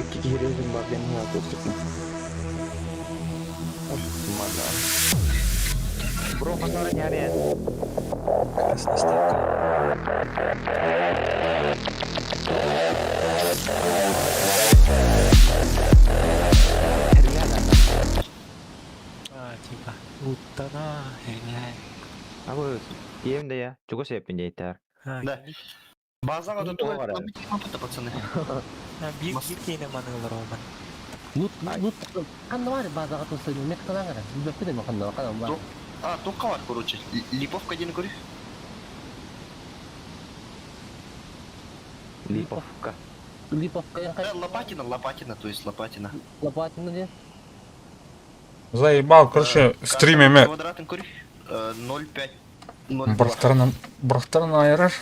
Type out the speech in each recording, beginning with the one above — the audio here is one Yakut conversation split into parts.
Икки киһи өзүм бар диэн туохтукпун. Бро, ханна нярен? Красная ставка. А, типа, уттана, А вы, ем да я, чего себе пиндейтер? Да. Базаға да Тоғара. тура пацаны. Биир биир кейне маныылар олман. Лут, лут, ханна бар базаға тосыйын, мекталан гара. Билбеппин эми ханна, ханна бар. А, тоққа бар, короче. Липовка ден көрі. Липовка. Липовка Э, яңкай. Лопатина, Лопатина, то есть Лопатина. Лопатина де. Заебал, короче, стрим эме Квадратын көрі. 0,5. 0,2. бырахтарынан бырахтарынан айырар.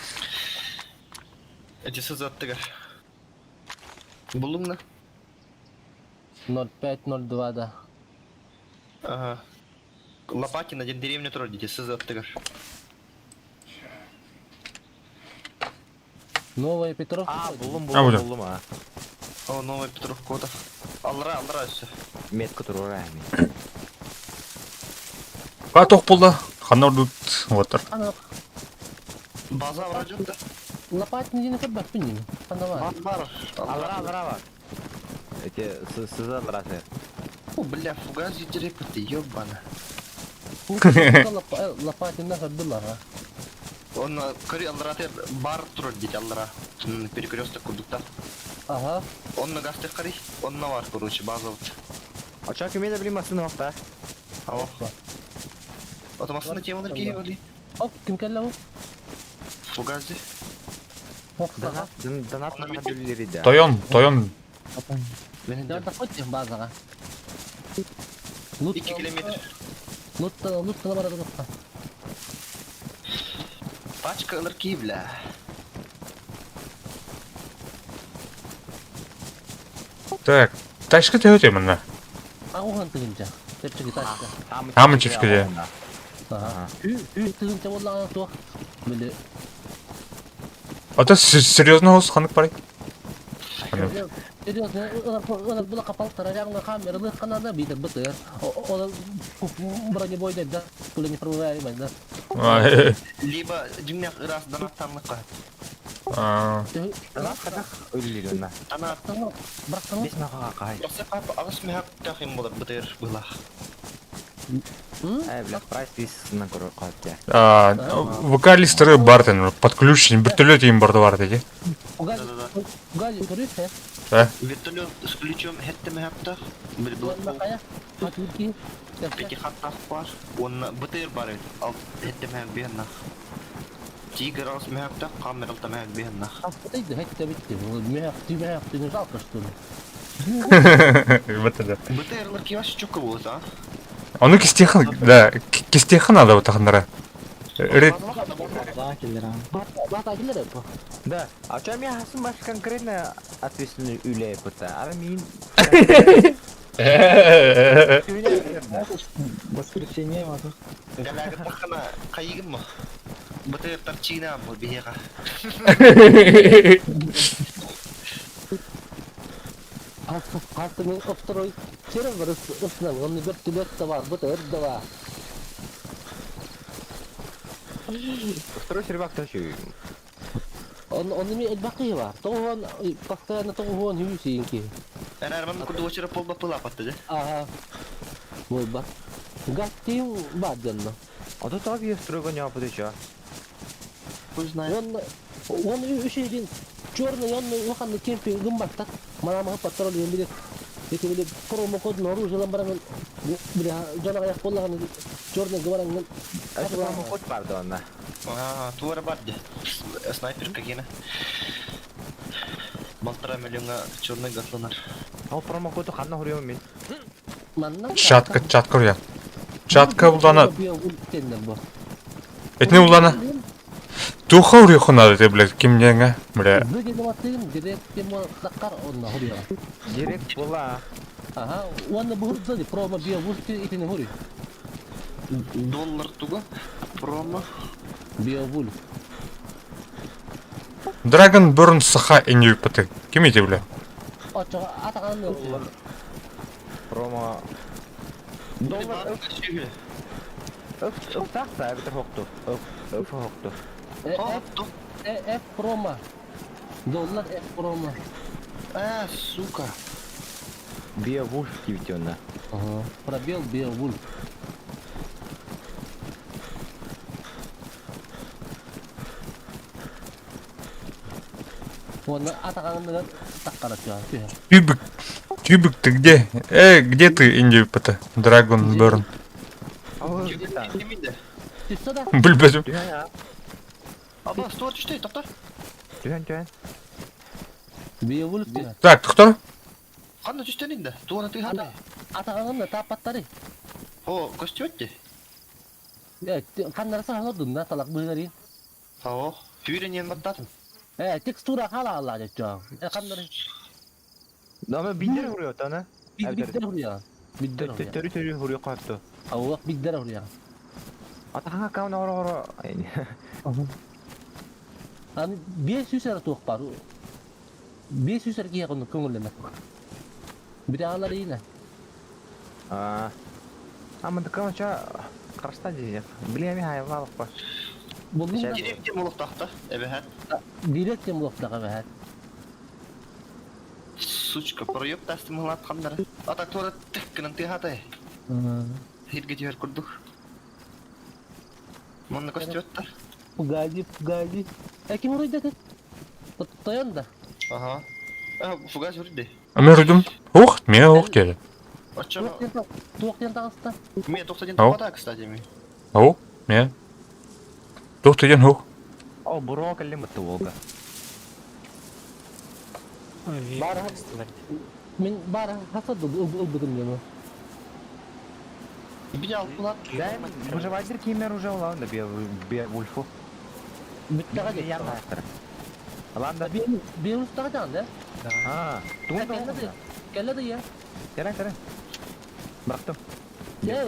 Эти сызаттыгар. Булумна. 05-02 да. Ага. Лопатина, один деревня турар дети, сызаттыгар. Новая Петровка. А, буллум, А, буллум, бля. буллум, а. О, новая Петровка. Алра, алра, все. Метка турора эми. Ка тоқ болды. Ханна ордут отыр. Ана База вроде да. Лопатина ден көрбөппүн эми. Ханна бар. Бар. Алра, алра бар. Эти сыза алрасы. О, бля, фугас ты, ёбана. Лопатина көрдүлөр. Он көрі алра бар турар дети, алра. Перекресток кудукта. Ага. Он на гастых кари, он на вар, короче, база вот. А чё, кеме да билим асын оқта? Алло. Вот машина тема на Киеве, Оп, ким келди бу? Фугази. Оп, Донат, донат на дүллери да. Тойон, тойон. Да, хоть базаға. Лут 2 километр. Лут, лут бара дурукка. Пачка ЛРК, бля. Так, тачка төте мына. Агухан тыгынча. Тепчеги тачка. Хамын чепчикеде. Ага. Үй, үй тыгынча боллаган туак. Биле. Ата серьезно хос ханык барай. Серьезно, олар була капалып тарараңга камералы канада битер бытыр. Олар бронебойда да, пуля не пробиваемая, да. Либо дюмях раз донат танлыка. Донат хадах үллери онна. Донат. Брактан. Бес маға қай. Осы қап ағыс мехак тахим болар бытыр была. Ай, бля, прайс листынан көріп қалып я. Вокалистеры бартын, подключен, вертолет им барды бар деди. Гази көрүп, Да. Вертолет с ключом хетте мехактах. Бил была. Пятихаттах бар. Он бытыр бар. Ал хетте мехак беннах. Тигр алыс мехактах, камер алта мехак беннах. Не жалко, что ли? Вот это. БТР ларки вообще чётко было, а? А ну кистехан, да, кистехан надо вот тахнара. Ред... Да, а чё я хасын баш конкретно ответственный үле пыта? Ара мин... Воскресенье матах. Галяга тахана кайыгым ма? БТР торчина бу бега. Кастымын второй сервер ысынан, он вертолет да бар, БТР да бар. Второй сервак тоже. Он он имеет бакы бар. Тогон постоянно тогон хюсинки. Эрман куду очера полба пыла патты, да? Ага. Ой, бар. Гаттим баденно. А тут объект строго не опыты чё? Хуй знает. Он он үш един черный он уханны кемпинг гымбаттак. Манама патроль биле. Эти биле промокод на оружие ламбаран биле жана аяк боллаган черный говоран. А это промокод пардон. А, туара бар де. Снайпер какина. Балтара миллионга черный гатланар. Ол промокоду ханна хурьем мин. Чатка, чатка я. Чатка улана. Этне улана. Туха урюхуна ты, блядь, кимнеңе, бля. Директ була. Ага, он бур промо био вурти итини хури. Доллар туга. Промо. Био вуль. Dragon Burn саха инюпаты. Ким эти, бля? Оччоҕо атаҕынан Доллар. Промо. Доллар Доллар сүүһү. Ыптаах да эбэтэр хокту. Ып хокту. Хотту. F промо. Доллар F промо. А, сука. Beowulf диэбит онно. Пробел Beowulf. Уонна атаҕаҥныгар таххара түһэр. Тюбик, Тюбик, ты где? Где ты, Индия ПТ? Драгон Берн. Киминде? Түстэ да? Билбэтим. Түһэн а. Аба, стор түстэ, тоқтар. Түһэн түһэн. Beowulf түһэр. Так, кто? Қанда түстен инде? Туана ты хата. Атаҕаҥна тааппаттары. О, көстүөтти. Ханнара саһалар дунна талак быһыгар. О, сүүрен баттатын. Текстура хаала дьэ. Ханнара Ama bidder vuruyor tana. биддер хуруйа. Биддер хуруйа. Төрү төрү vuruyor kattı. Ауак биддер хуруйа. Атаха кауна ора ора. Аны 500 эрэ туох бар. 500 эрэ киһи онно көҥүллэнэр. Биралар иинэ. А. Ama dıkan uça karşıdan diyecek. Bilemi hayvan bak. Буллуң да Директ молоқтақты, эбэхэ. директ тем булуктага бэһэт. Сучка, проеб тастым хылат қандары. Ата тура тіккінін ты хата. Хирге жер күрдік. Мұны көстүөттер. Пугади, пугади. Э ким уруйда ты? Тойон да. Ага. А, фугас үрді. А мен үрдім. Ух, мен ух деді. Оччоно, Туох диэн таҕыста. мен тоқтаден Ау. тоқта, кстати, мен. Ау, мен. Тух деген ух. О, буро кэллим бытты волга. Бар. Мин бар хасад ылбытым диэн. Бия алпылат. Да, выживатель кимер уже улан да Beowulf'у. Бүттэҕэ диэн. Ян Ланда. Beowulf таҕа даҕаны да. А, тугун Кэллэ да. Кэллэ да я. Терен терен. Бырахтым. Я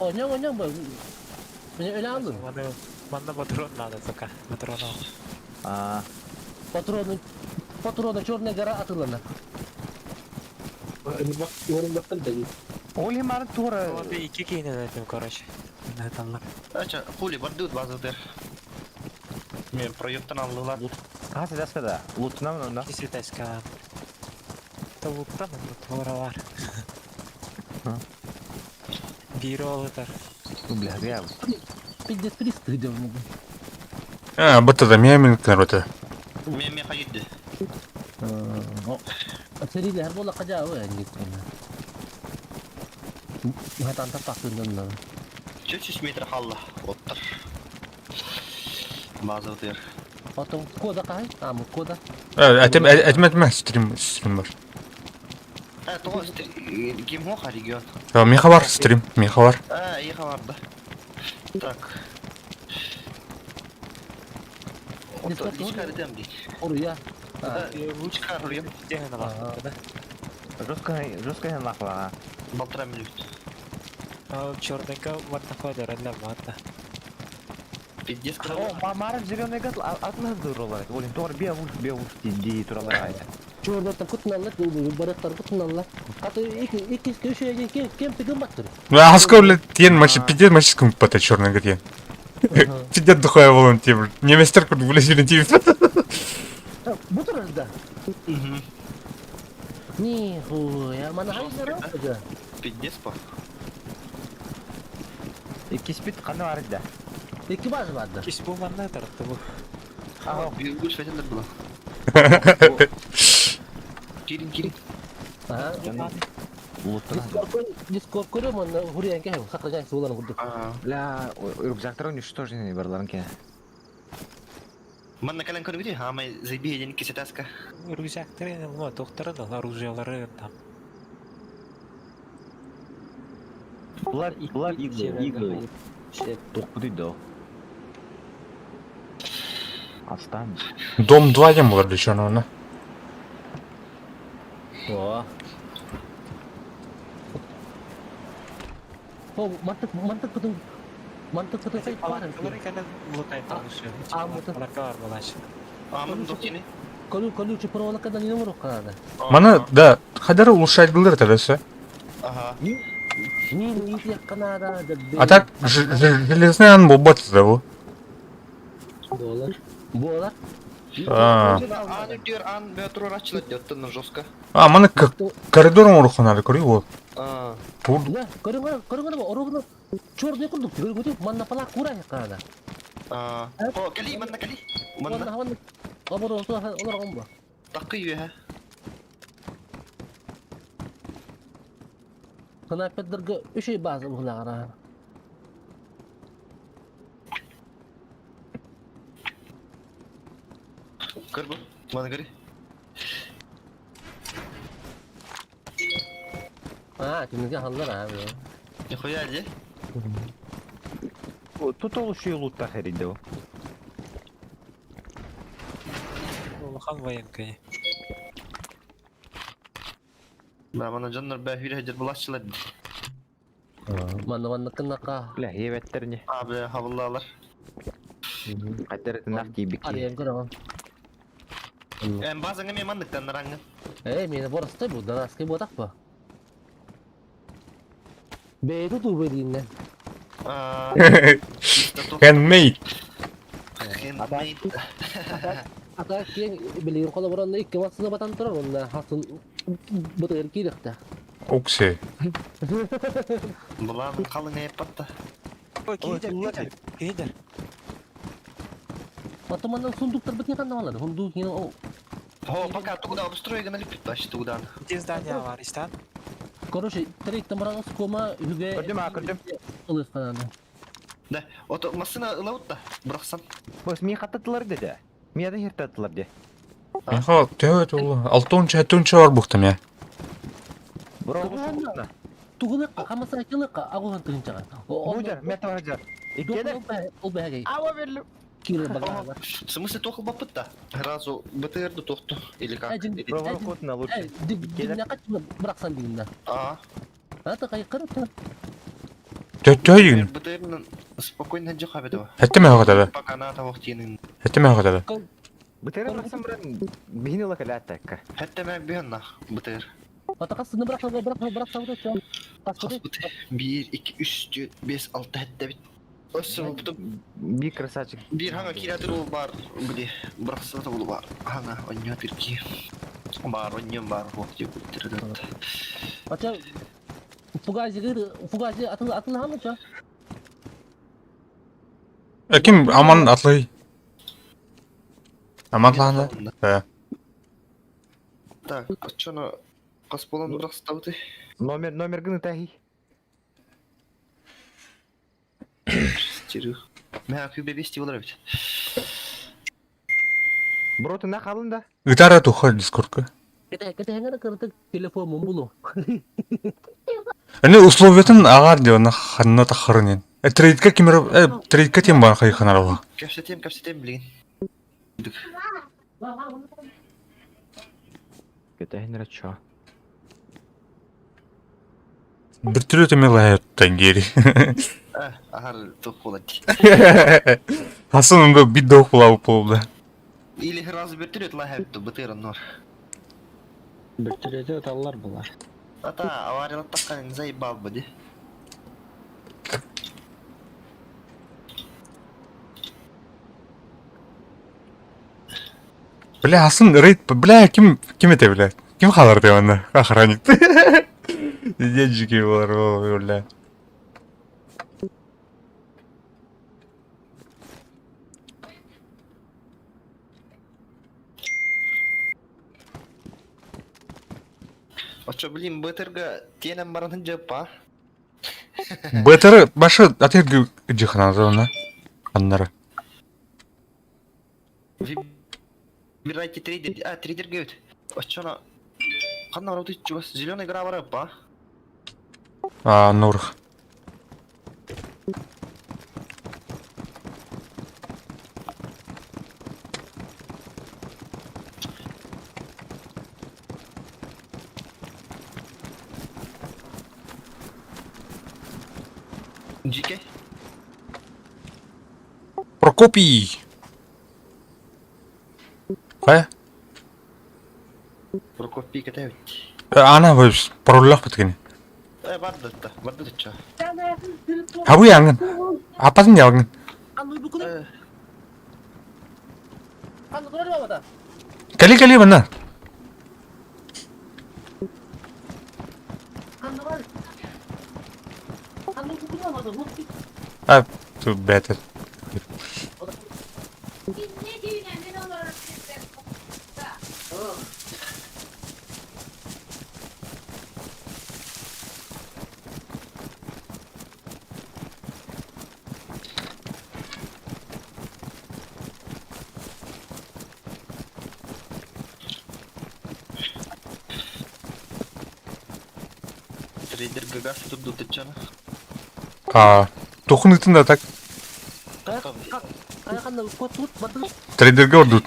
оонньоон оонньоон бу. Мин өлө алдым. Манна патрон надо пока. Патронов. А, Патроны патроны Черная гора атылана. Оли марын тура. Вот и икки кейнен этим, короче. На Ача, хули, бардыт базыдыр. Мен проебтан алдылар. А, сез да. Лутна мында. Кисетеска. Тавуктан туоралар. Биир олытар. Бля, я. Пиздец присты идем. А, бытты да, мен мен кінер Мен мен қайырды. Серилер бола кажа ой Хатан таппакын 400 метр қалды. Оттыр. Базыдыр. Потом кода кай? А, мы кода. Әтем, әтем, әтем, стрим, стрим бар. А, тоға кем хоқа регион. Меха бар, стрим, меха бар. А, еқа барды. Так. Отто, личка редем дейді. Оруя. Личка рулем. Деген алақты, да? Жестко, жестко нахла. Балтыра минут. Черненько вартаходер, әллә варта. Пиздец, О, марын зеленый газ атлас дуралар. Олин тор Beowulf, Beowulf ди туралар. Чорнаттан кутуналла, бараттар кутуналла. Аты iki iki köşeye кем кем пигин баттыр. Ну, а сколько тен матч, пиздец матч пата черный говорит. Пиздец духая волон тем. Не мастер курд влезли тем. Бу турда. Ни хуя, мана хайнара. Пиздец по. Икки спит каны бар да. Iki баз барды. Кис бу манна таратты бу. А, Бейгүл фәтелер була. Кирин, кирин. Ага. Лутна. Дискорд көрөм, аны хуруян кем, сакражан сууларын курдук. Бля, рюкзактар уничтоженный барларын ке. Манна калан көрүгү хамай заби ден кисетаска. Рюкзактары ну, доктора да, оружиялары там. Булар, булар иглы, иглы. Тохпу да. Отстань. Дом 2 дем булар для черного, на. О. О, мантык мантык кутун мантык кутун сай бар. Палаткалары кәлен лутай танышы. А, мутын. Палаткалар булач. Амын доктини. Колючий проволокадан не оҥоруохха наада. Маны да хадары улучшайдылар это все. Ага. Мин иитиэххэ наада. А так железный ан буолбат да бу. Буолар. Буолар. А, Аан үрдүгэр аан бөтүр туруорааччылар диэттэн жестко. а маны коридор оҥоруохха наада көрүй уол. А. Тур Да, көрүҥ көрүҥ оруобуна черный курдук көрүҥ манна палаак куурайыахха наада. А. О, кали, манна кали. Манна. Манна манна оборон олорон бу. Такы үөһэ. Снайпердарга үчүгэй база быһыылааҕар. Көр бу. Маны көрүй. Аа, түнүгэ аһаллар аа. Нихуя де. Тут ол еще и лут эрийдэ ол. Улахан военка. Да, мана дьоннор бää хүрэ дьэр булааччылар. Манна манна кыннака. Бля, ебеттер не. А, бля, хабыллаалар. Кайтар этинах тиийбик. Арыйан көрөҕүн. Эн базаңа мен манныктан нараңҥын. Ээ, миэнэ боростой бу, данаскай буотах бу. Бэйэтэ туу дииннэ. А, Handmade. Handmade. Ата киэҥ билигин холобур икки массыына батан турар уонна хасын бытыгыр киириэхтээх. Окси. Булан халыҥ эппатта. Ой, киһидэр, киһидэр, киһидэр. Потом манна сундуктар бытын ханна Сундук киин о О, пока туда обустрой гына липит вообще туда. Где здание бар, истан? Короче, трейттен баран скома үгө Көрдүм, а, көрдүм. ылыскананы. Да, вот машина ылаут да, бырахсан. Бос ми хаттатылар деди. Мияда хертаттылар де. Миха төһө ол алтонча хәттонча бар бухтам я. Бро, Тугунна. Тугунакка хамаса кылыкка агухан тыгынчага. Бужар, мета бажар. Иккеде. Ол бәгәй. Ава берлим. Кире багага. В смысле тоху бапыт-то? Сразу БТР тохту или как? Один- Или- Бро, кот на лучше. Дигнакка быраксан дигинна. А, Ата кай кырыт. Төһө дигин. БТР спокойно джоха бедова. Хәттеме хагата Пока на того тинин. Хәттеме хагата Бытыры быраксан бран бихини лакалятакка. Хәтта мә бьянна БТР. Ата касыны быраксан быраксан быраксан быраксан. Хас БТР. 1 2 3 4 5 6 хәтта бит. Өссө буту Би красавчик. бир хаңа киратыр ул бар, били быракса да ул бар. Хаңа оньо тирки. Бар оньо бар вот дип битирде. Ата Фугази фугази атыл атыл хамыча. Ким аман атлый? Аман атлаанда? Э. Так, чоно кас болан быракса табыты. Номер номер гыны тахи. Тирү. Мә күбе бести булар бит. Бро, ты нахалын да? Гитара туха дискордка. Кете кете хәңгәр кырытык телефон мумбулу. Эне условиятын агар дип аны ханна тахырын. Э трейдка кимер э трейдка тем бар хайханар ала. Кәпсетем, кәпсетем билген. Кете чо. Бир түрү теме лайыттан гери. Э, ахар тух булат. Хасын онда бит дох була болду. Или сразу бир түрөт лайып БТР нор. Бөртүлөтө ыталлар булар. Ата авариялап таккан заебал бы ди. Бля, Хасын рейд, бля, ким ким эте бля? Ким халар деп аны? Охранник. Денежки булар, бля. Очо блин БТРга тенем баранын жапа. БТР башы атер жиханады оны. Аннары. Выбирайте трейдер. А, трейдер говорит. Очо Ханна барабыт чугас зеленый игра барап ба. А, Нурх. Жике. Прокопий! Кая? Кэтэбит. Ана пароллаах бит кини. Э, барды да, барды дычча. Хабы яңын. Апатын ялгын. Кали кали бана. А, тут бәтер. Трейдер гагас тут дутычана. А, тухын ытын да так. Трейдерге ордут.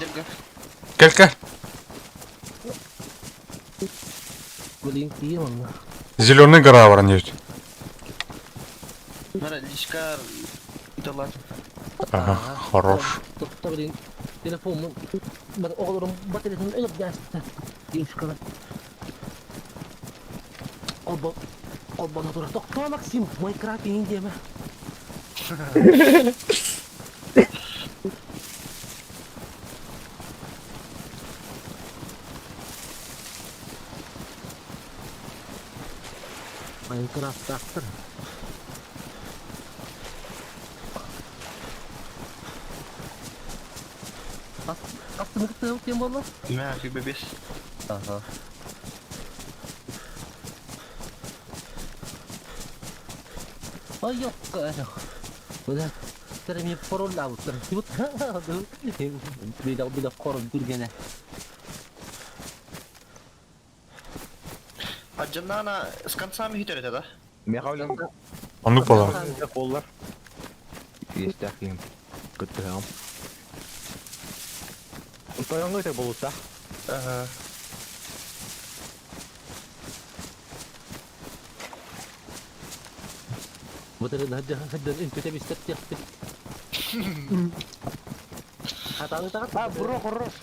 Кел кел. Зеленый гора баран ебит. Мара личка дала. Ага, хорош. Телефон оҕолорум батареятын өлөп дээстэ. Девушкалар. Олбо олбоно тура тохтоо Максим, Майнкрафт иҥин диэмэ. Майнкрафтаахтар. Астыны кытта кем буолла? Мә, бебес. Ага. Ой, ёпка. Бля, тәрәми пароллаабыттар. Била била корон түргенэ. А Джанана с концами хитер да? Михаил Оннук буолар. Боллар. Есть Кыттыһам. Тойоҥҥо өтө болута. Ага. Бытырын хаддан үҥкүтэ бистэр тиэхпит. Хатааны таҕат. А, бро, хорош.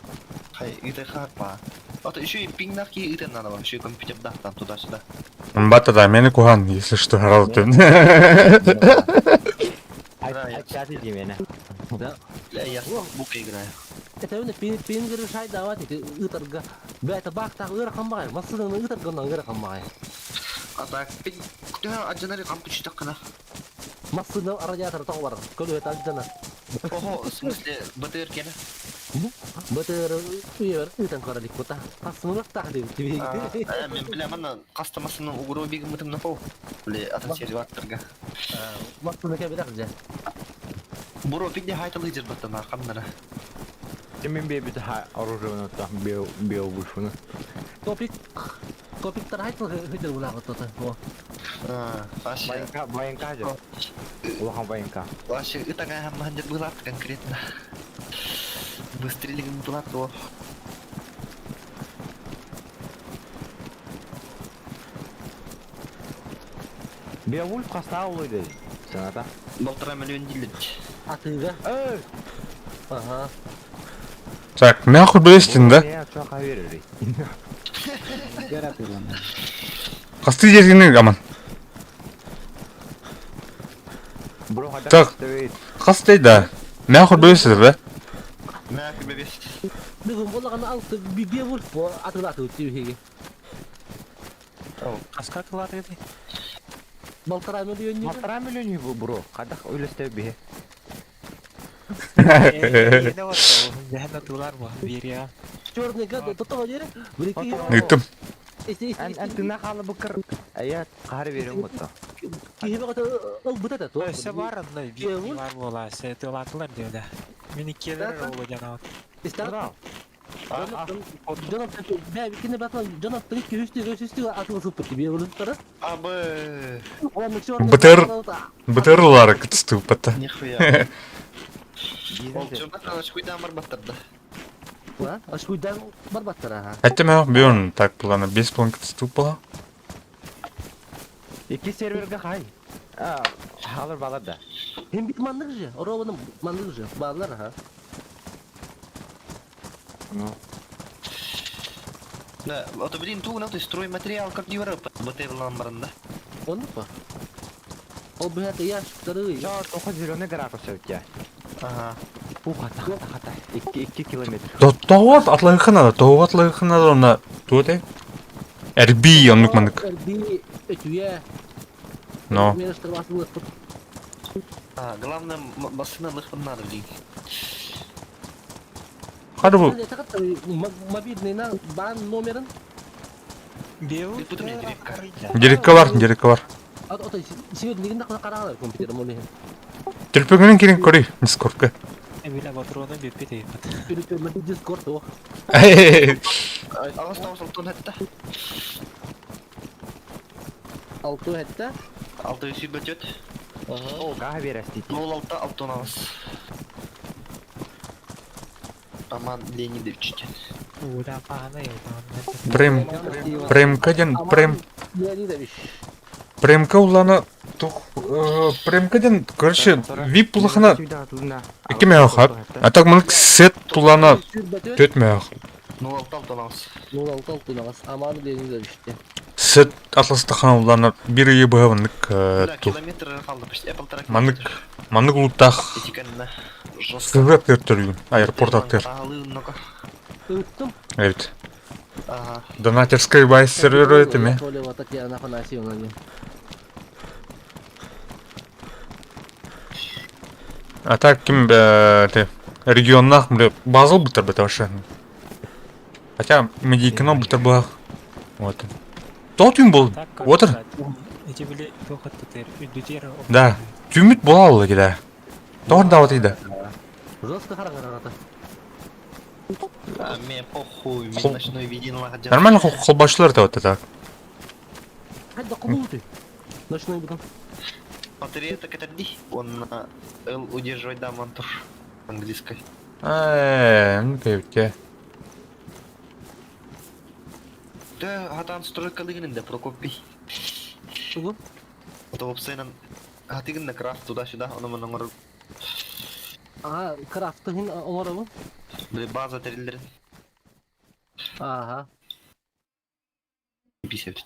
Хай, это хапа. А то еще и пинг ки это надо вообще компьютер да, там туда-сюда. Бата да, мени кухан, если что, харал түн. Айтчаты димене. Да. Бля, я с ноутбука играю. Это мен пин пингер шай дават ити ытарга. Бәтэ баахтаах ыарахан баҕайы. Массыынаны ытарга ыарахан баҕайы. А так, пинг, куда аджанари компьютер кана? Массыына радиатор тоҕо барар. Көлүөт алдьана. Ого, в смысле, БТР кена? Бытыр үйер ытан көрөлік бұта. Қасымылық деп тебе. Мен бля, мана кастамасының угру бигім мытым на пол. Бля, атын серваторга. Массыына кәбірек же. Буро пинде хайта лидер баттана, хамнара. Мен бебит оружие там бел бел вышуна. Топик топиктар айтыл хытыр булағы тоты. А, вообще, Военка, военка же. Улахан военка. вообще, ытага хамманжыр булат конкретно. Быстрее булат о. Беовульф хаста улуйды. Сената. Полтора миллион делит. Атыға. Эй! Ага. Так, нахуй блестин, да? Я чё хаверили. Хасты жергини аман. Бро, хада. Так. Хасты да. Нахуй блестин, да? Мә, бебес. Бүгін болаған алты бе вульф бо атылаты өтті Аска тылаты edi. Полтора миллион Полтора миллион бу бро. Хада үлесте бе. Ne var? Cehennem тылар mı? Bir ya. Черный гад, то то жере. Ыттым. Эн эн тына халы букыр. Ая кар берем бутта. Ыл быта то. Өсө бар онда bir var bola. Se тылатылар diyor da. Mini kelir oğlu canavar. Истар. Jonathan, бә бикине батан Jonathan 200 300 атылып бит. Бе улуттары. Абы. БТР. БТРлары кытысты бата. Нихуя. Ол Джонатан ашкуйдан бар баттырды. Ашкуйдан бар баттыр аха. Хотя мен бүйін так планы 5 план кытысты була. Iki серверге хай. А, халыр бала да. Hem бит маннык же, оробаны маннык же. Балар аха. Ну. Да, а то блин, тугунан ты стройматериал как не барып, БТ-лан баранда. Оннук ба? Ол быһата ящиктары. Чё, только зеленый гора все Ага. Ух, хата, хата, хата. 2 километр. Тоҕо атлайхын надо, тоҕо атлайхын надо, онно туох этэй? Эрбии оннук маннык. Эрбии, өтүйэ. Но. Мен штраф А, главное, машина лыхпын надо, блин. Хары бу Мобильный на бан номерин. Беу. Ты мне деревка. Дирекка бар, дирекка бар. Ото сибирдигин да карагалар компьютер моли. Төлпөгүнэн кирин көрүй, Дискордка. Била патроны биппит эйпат. Телефон Дискорд о. Ағас тауыс алтын хәтта. Алты хәтта. Алты жүз бөтет. О, гаһа берестить. Нол алты алтын ағас. Роман Леонидович. Уля пааны Прем, премка ден, прем, Леонидович. премка улана тух, премка ден, короче, вип улахана икки мөөх А так мынык сет тулана төт мөөх. Нол алты алтын ағас. Нол алты алтын ағас. Аман Леонидович. Сет атластахана улана бир ыйы быһа мынык Да, тух. километр қалды почти. Полтора Маннык, километр. маннык луттах Этикенне. Жестко. сывыра төртөрүгүн, аэропорт аттыр. Алы, ну-ка. Ыттым. Evet. Ага. Донатерская бай сервер это ме. Толева Татьяна Афанасьевна. А так ким те регионнах бля базыл бутер бит вообще. Хотя медикино бутер была. Вот. То түн был. Отыр. Эти были тохот тутер, үдүтер. Да. Түмүт була ол да. Тор да вот иде. Жестко хараңарата. А, мне похуй, мен ночной видение лагадя. Нормально холбашлар да вот это. Хәтта кубулты. Ночной бутон. Батарея так это ди. Он на L удерживать да монтаж английской. Ну певте. Да, хатан стройка лыгнын да Прокопий. Тугу. Вот опсайнан хатыгын на крафт туда-сюда, он мана Ага, крафты хин олар Бля, база триллерин. Ага. Бисеп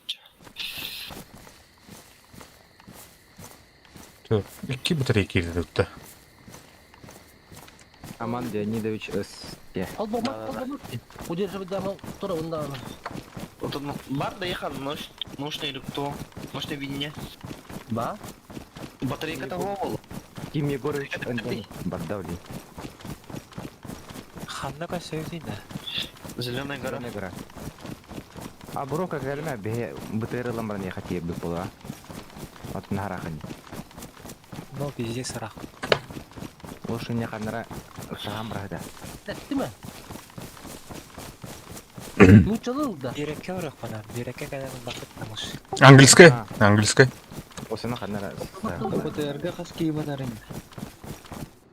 Икки батарея кирди тутта. Аман Леонидович С. Албама, албама. Удерживать дама тура онда. Вот он бар доехал, ночь, ночный или кто, ночное видение. Ба? Батарейка того была. Ким Егорович Антон Бардавли. Ханна көсөйдүн да. Зеленая гора. Зеленая гора. А бро как галма бе БТР ламбран я хотел бы была. Вот на харахани. Но пиздец рах. Лучше не ханара сам брада. Тәттеме? Ну чалыл да. Бирэкке орох бана, бирэкке кэлэн бакыт намыш. Английская? Английская. Осына ханара. БТР-га хас киһи батарын.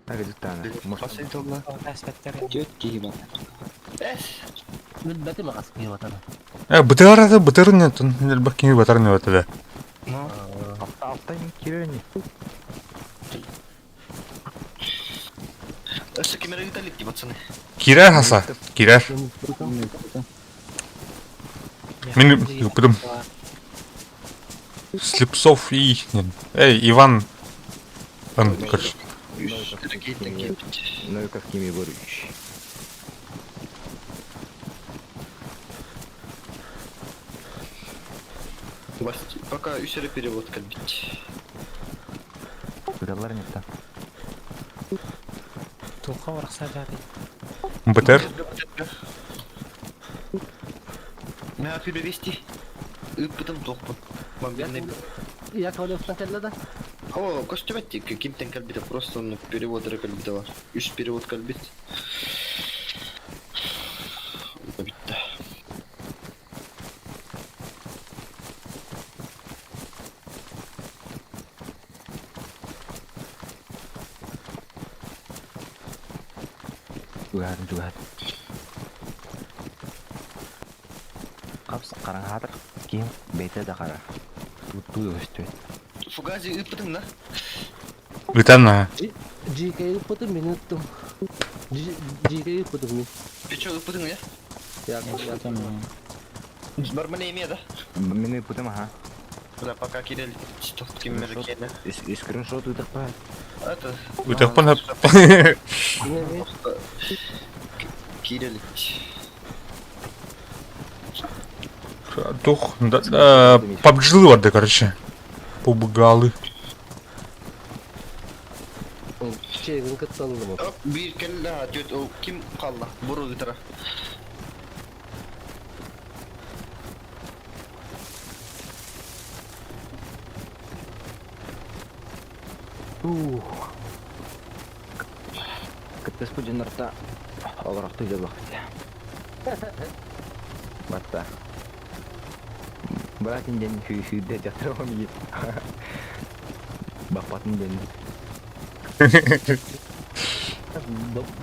Агдутана. Может, Аспектер. Түөрт киһи батар. Билбэтим ағас киһи батара. БТР это БТР нет, он бакини батар не вот это. Ну, алта кирени. что камера виталитки, пацаны. Кирер хаса. Кирер. Мин ыппытым. Слепцов и... Эй, Иван. Он, короче. Новиков Ким Егорович. Пока үсәрі перевод кәлбит. Кудалар нет там. Туха орахса жары. БТР. Мә перевести. Ыппытым тоқпын. Мобильный. Яковлевтан кэллэ да. О, костюметтик, кимтен кәлбит, просто ну, перевод кәлбит бар. Үш перевод кәлбит. Битті. Тугатын тугат. Капс караңгатыр ким бете да кара. Туту өстө. Фугази ыппытың да? Ытана. GK ыппытым мин ыттым. GK ыппытым мин. Ты чё, ыппытың, я? Яковлев. Бармын эмиэ да? Мин ыыппытым аха. Бля, пока кирел киммер киэнэ. Скриншот ыытахпа. Это... Ыытахпын Просто кирел. Тух, PUBG-лы барды, короче. Пубгалы. Чегин кытталлым. Биир кэллэ, түөт ол ким хаалла? Буру ыытара. Ух. Кыттыспыт дьоннорто олорохтуу дьоллоохпут. Батта. Братин диэн сүүрдэ дьахтар миигин. Баппатын диэн.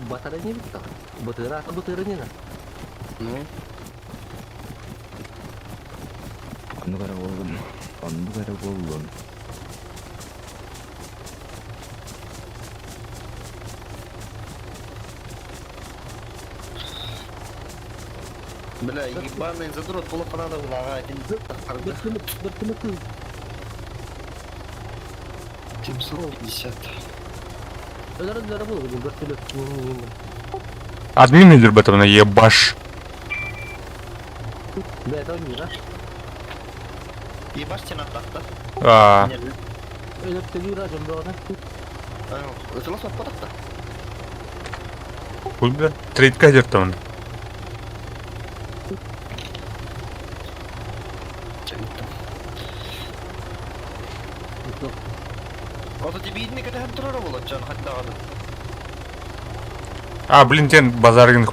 Батара не битта. Бытыра бытыра не на. Ну, Оннук эрэ буоллун. Оннук эрэ буоллун. Бля, ебаный задрот полупанада улага один Быртымы кыз. 750. Өлөр өлөр бу бу быртымы. Админ идер бэтэмна ебаш. Бля, это не да. Ебаш сен аттақты. А, Өлөр төлүр ажым богана. Ытыла соппатақта. хуй бля. Трейдка идер там. Ото тебиидни кэтэ турар болот жан хаттаганы. А, блин, тен базаргин.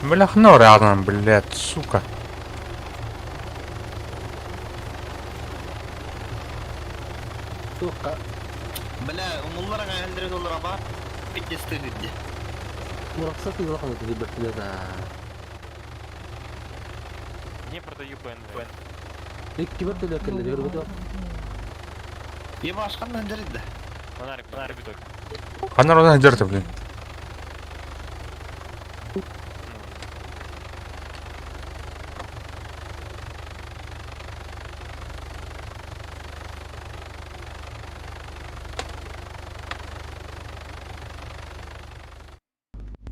Бля, хно рядом, блядь, сука. Туққа Бля, умулларга 50 доллар бар. 50 тыгыдды. муракса тыгылаканы тиги быртымы да. Не продаю БНВ. Икки быртымы келди көрбөтү. Ебаш кандан жерди. Фонарик, фонарик биток. Ханар она идер блин.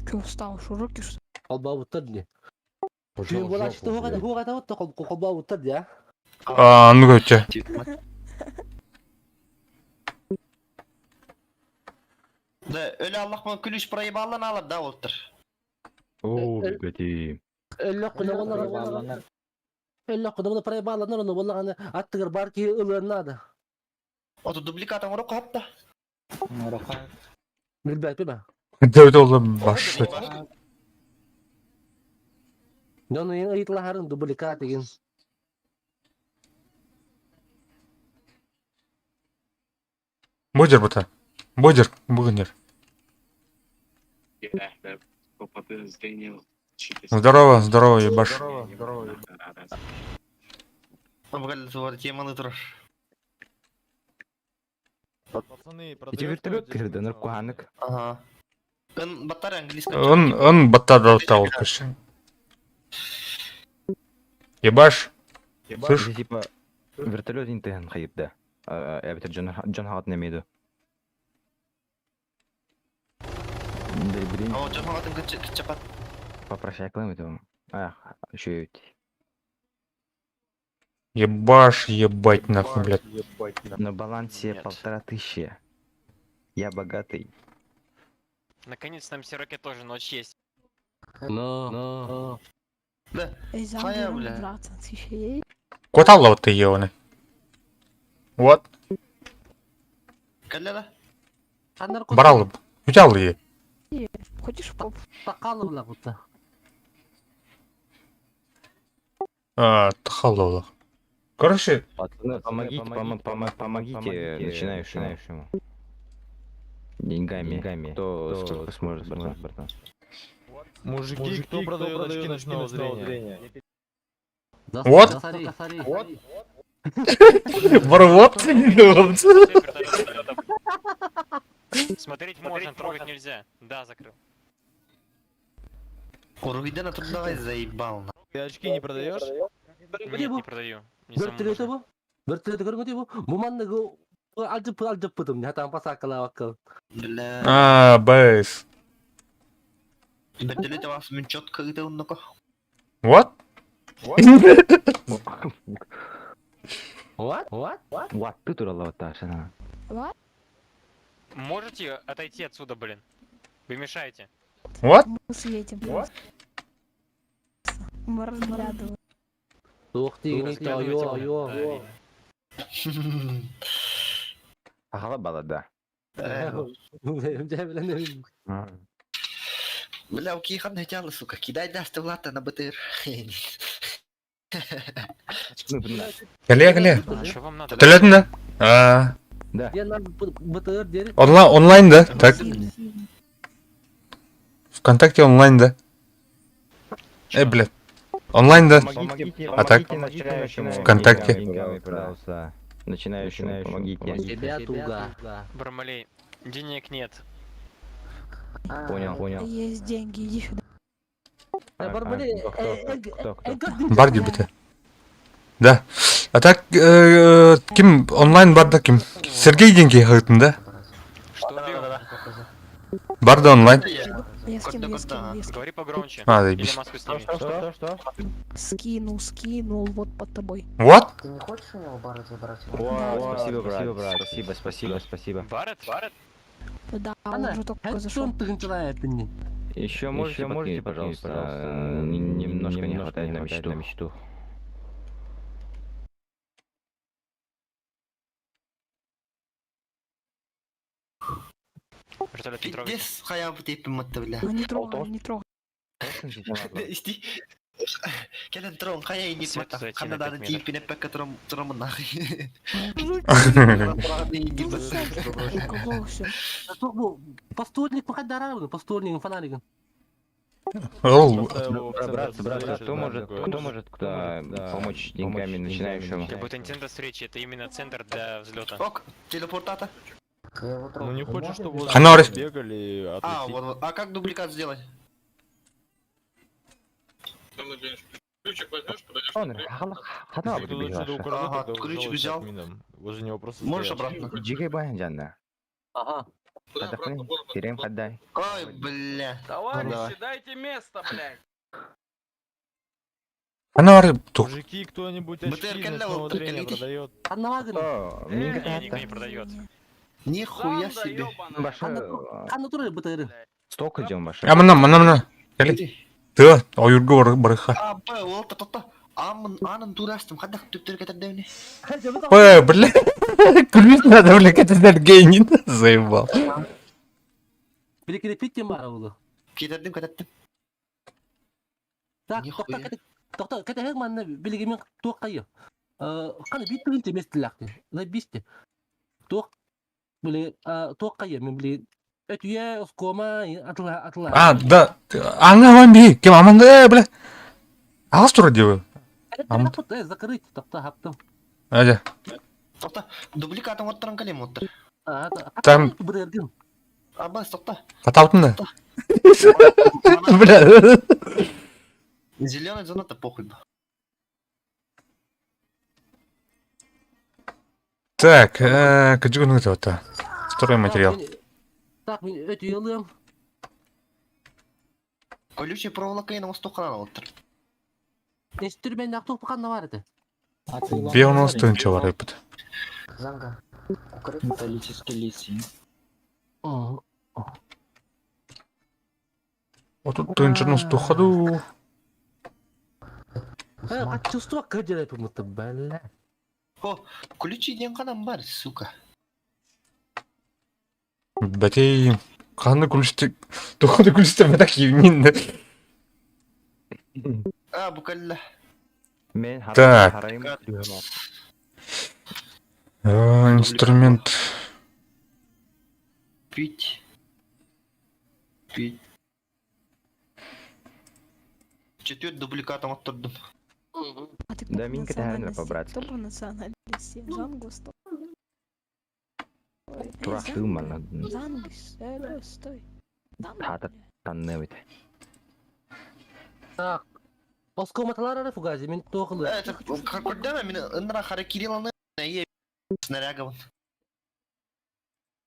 Че, устал, уроки что ли? Колба буттар ди. Түйін бола ашты хуга хуга та отто колба буттар ди а. А, ну короче. Да, өлө Аллах күлүш проебалан алып да болуптур. Оо, бети. Өллөк кына болар. Өллөк кына болар проебаланар оны боллаганы аттыгыр бар ки ылырнады. Ото дубликатын урок хатта. Морока. Билбәт бе. Дәүдә ул баш. Жону ең ыйтлахарын дубликат деген. Бодер бута. Бодер, бугнер. Здорово, здорово, ебаш. Теманы турар. Пацаны, Ити вертолет кирди, ныр куханык. Ага. Ын батарея английский. Он, он баттар ол короче. Ебаш. Слышь? Ити типа вертолет интен хайып да. Эбитер Джон Джон хат немеди. Да, блин, О, Джон хатын кычапат. попрощай клым это. Ах, еще Ебаш, ебать, нахуй, блядь. На балансе Нет. 1500. Я богатый. Наконец нам Сироке тоже ночь есть. Но, но. Да. Эй, Хая, замбиран, бля. братан, ты еще Коталла вот ты ебаный. Вот, Калле да? брал, взял ее. Хочешь поп? Такалы була бутта. А, тахалла. Короче, Пацаны, помогите, помогите начинающему. Деньгами. Деньгами. Кто сколько сможет, братан. Мужики, кто продает очки ночного зрения? Вот. Вот. вот, Смотреть можно, трогать нельзя. Да, закрыл. Уруйдан отурдаҕай заебал. Ты очки не продаешь? Нет, не продаю. Не самому Бөртөлөтө нужно. бу. Бөртөлөтө көрүҥ бу. Бу манныгы алдьыппыт алдьыппытым. Хатан пасакалаабакка. Бля. А, бейс. Вертолет вас мен четко ыытылыннако. What? What? What? What? What ты туралла ташына. What? Можете отойти отсюда, блин? Вы мешаете. What? Мы светим. Мы разглядываем. Туох тиигин Разглядываете, йо блин. йо. Да, видно. Ахала бала да. Дьэ билэн Бля, у Кихан хотела, сука, кидай даст Влада на БТР. Ну, блин. Кэлиэ, кэлиэ. А что вам надо? Төлөтүн да? А, Да. Диэн БТР диэри. онлайн, онлайн да? Так, ВКонтакте онлайн да? Блядь. Онлайн да? Помогите, А так? помогите начинающему. ВКонтакте. Деньгами, пожалуйста. Начинающему помогите. Тебя туга. Бармалей, денег нет. Понял, понял. Есть деньги, иди сюда. А, Барбали, а, кто, кто, кто, кто? Бар диэбитэ. Да. А так, ким онлайн бар да ким? Сергей деньги хаһыытын да? Что бил? Бар да онлайн? Я скину, я скину, я скину. Говори погромче. А, Или заебись. маску сними. Что, что, что? Скинул, скинул, вот под тобой. What? Ты не хочешь у него барret забрать? О, спасибо, брат. Спасибо, брат. Спасибо, спасибо, спасибо. Барret? Барret? Да, он Ана, уже только зашел. Хэт тыгынчылаа этинни. Еще можете, можете, пожалуйста, немножко не хватает на мечту. На мечту. Вертолет не трогайте. Пиздец, хаябы теппин матты, бля. А не трогай, не трогай. Исти. Кэлэн трон хая иник Свет мата. зайти на Ханаданы пять метров. тииппин эппекка тром тромун нахуй. Кого все? Туох бу постольник махаддараа постольник фонаригын. Ол, Просто его в центр Брат, брат, встречи, кто да, может, такой. кто может, да, помочь деньгами начинающему? Как будто не центр встречи, это именно центр для взлета. Ок, телепортата. Я его Ну не хочешь, чтобы возле Ханорис. него бегали, А, отлетит. вот, вот. А как дубликат сделать? Он, хала, хана Если кто-то что-то украдет, Ага, тогда уже ключик жалуйся взял. админам. Возле него просто Можешь стоят. обратно? Джигай баян жанна. Ага. Отдохни, терем отдай. Ой, бля. Товарищи, дайте место, блядь. Ханары тух. Мужики, кто-нибудь БТР очки кэллэ ночного ол, зрения кэллэ. продает? Ханнавагын. О, минка Не, никто не продает. Нихуя Занда, себе. ёбаная. Баша, Ханна турар БТР. столько идем, баша. А мына, мына, мына. Кэлиэ. Тыа, ойуурга бар барыха. А, Б, ол та та Амын, анын турастым, хадах түптер кетердевни. Ой, бля. Ключ надо, бля, это гений. Заебал. Били питтен баар улу. Кетердим, кетердим. Так, Нихуя. тохто тохто кете манна билиги мен туох кайы. Каны бит тыгынча местилакты. Да бисте. Туох били туох кайы мен били өтүйе оскома атыла атыла. А, да. Аңа ван би. Ким аманда, бля. Ағас тура диэбэ. ам- Закрыть тохто хаптым. Адя. Тохта, дубликатын оттыран калем оттыр. Там- БТРгин. А, Б, тохта. Хатаутын да. Бля. Зеленая зона-то похуй. б. Так, кыдьыгын ыытабыта. Стройматериал. Так, мен өтүйе ылыам. Колючая проволока и на мосту канал оттыр. Инструмент актух паканна бар эте. Бионос тыынча бар эбит. Занга. Металлический лисий. О, Отут тыынча тухаду. А чувство кыдыр это бля. О, ключи ден канам бар, сука. Бәтей, қаны күлісті, тухады күлісті бәтак евнин. А, букалла. Мен Так. харайым. Инструмент. Пить. Пить. Четверть дубликатом оттырдым. А ты кто Да, по Минка, ты наверное, национальности? по-братски. Кто по национальности? Зангу, стой. Ой, Турахтыы манна. Зангу, стой, стой. Зангу, Хата бля. танныбыт. Так. Оскоматалар эрэ фугази, мин туох ылыа. Это көрдөмө мин ынра хара Кирилланы снарягов.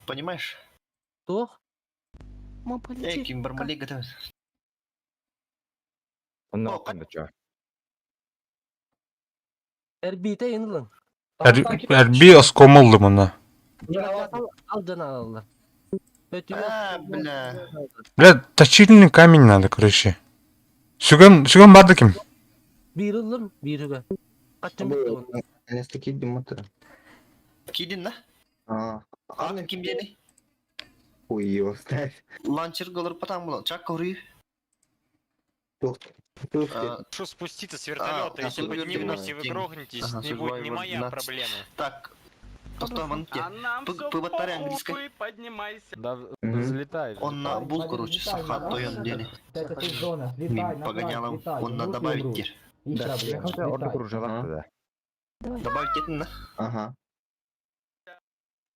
Понимаешь? Туох? Мы Эй, полетели. ким бармалей готовит. Онно окунда чё. Эрбиите ин ылын. Эрби оскомолду муна. Ал жана алла. А, бля. Бля, точильный камень надо, короче. Сүгөн, сүгөн барды ким? Биир ыллым, биир үгэ. Каччым битти онно. Наконец-то кидим мотор. Кидин, да? А, А, ким диэни? хуй его ставь. Ланчер голор потам было. Чак куры. Тух, тух, Прошу спуститься с вертолета, А, если да, поднимусь и вы Дим. грохнетесь, Ага, не будет не Survivor моя 12. проблема. Так. Тостома, А нам П- все по батарее английской. похуй, поднимайся. Да, Мгм. взлетай, Он на взлетай. бул, короче, саха тойон дели. Мин погонял, он на добавить тир. Да, я хотел орду кружевах да. Давай. Добавить это на. Ага.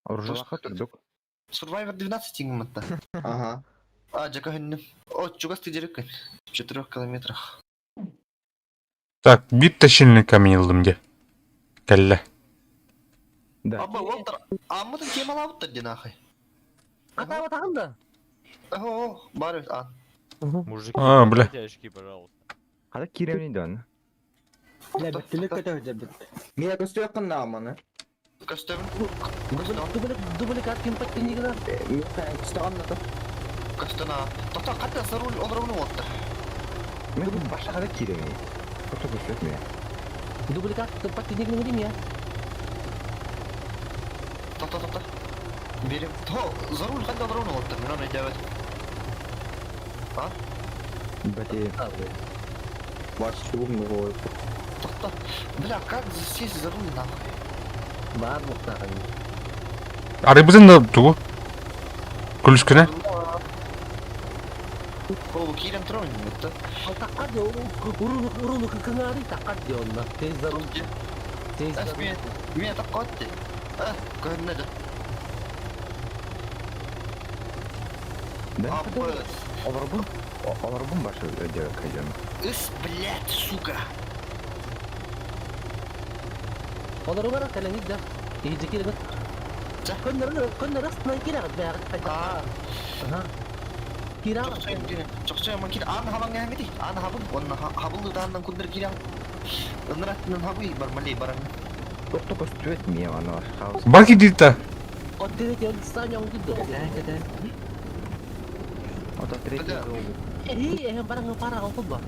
Оружелаха турдук. Survivor 12 ингматта. Ага. А, жака хэннем. О, чугас ты дерек. В 4 километрах. Так, бит точильный камень ылдым де. Кэллэ. Да. Аба, вот А мы там тема лавта динахай. Катаба тагын да. О, бар а. Мужики, А, бля. дайте очки, пожалуйста. Хада киремни дон. Меня костюм на маны. Костюм. Дубликат ким паттинигина. Меня костюм на то. Костюна. Тоқта қатта сарул олрауны отты. Мен баша хада киремни. Просто көсөт мен. Дубликат паттинигина дим я. Тоқта, тоқта. Берем. То, зарул қатта олрауны отты. Мен оны дәвет. Бати. Ваш чугун его. Тоқта. Бля, как сесть за руль нахуй? Бар муктагын. Арыбызын да тугу. Күлүскүнэ. О, кирен троин, это. Таккар де уруну уруну кыңари таккар де онна. Тез зарул. Тез зарул. Мен так котты. А, көрінеді. Да. Апы. Олорбун. Олорбун баша өдө кайдан. Ыс, блядь, сука. Олар бар каленик да. Ижи кирегет. Көннөр көннөр астынан кирегет бәгы. А, Ага. Кирагы. чокчо мен кир ан хабан гәмити. Ан хабын, он хабыл даннан кундыр киран. Ынратнан хабы бармали баран. Токто көстүөт мен аны хаус. Баки дита. Оттерете саняң диде. Ото третий. Бля. Э, э, барang пара кол ба.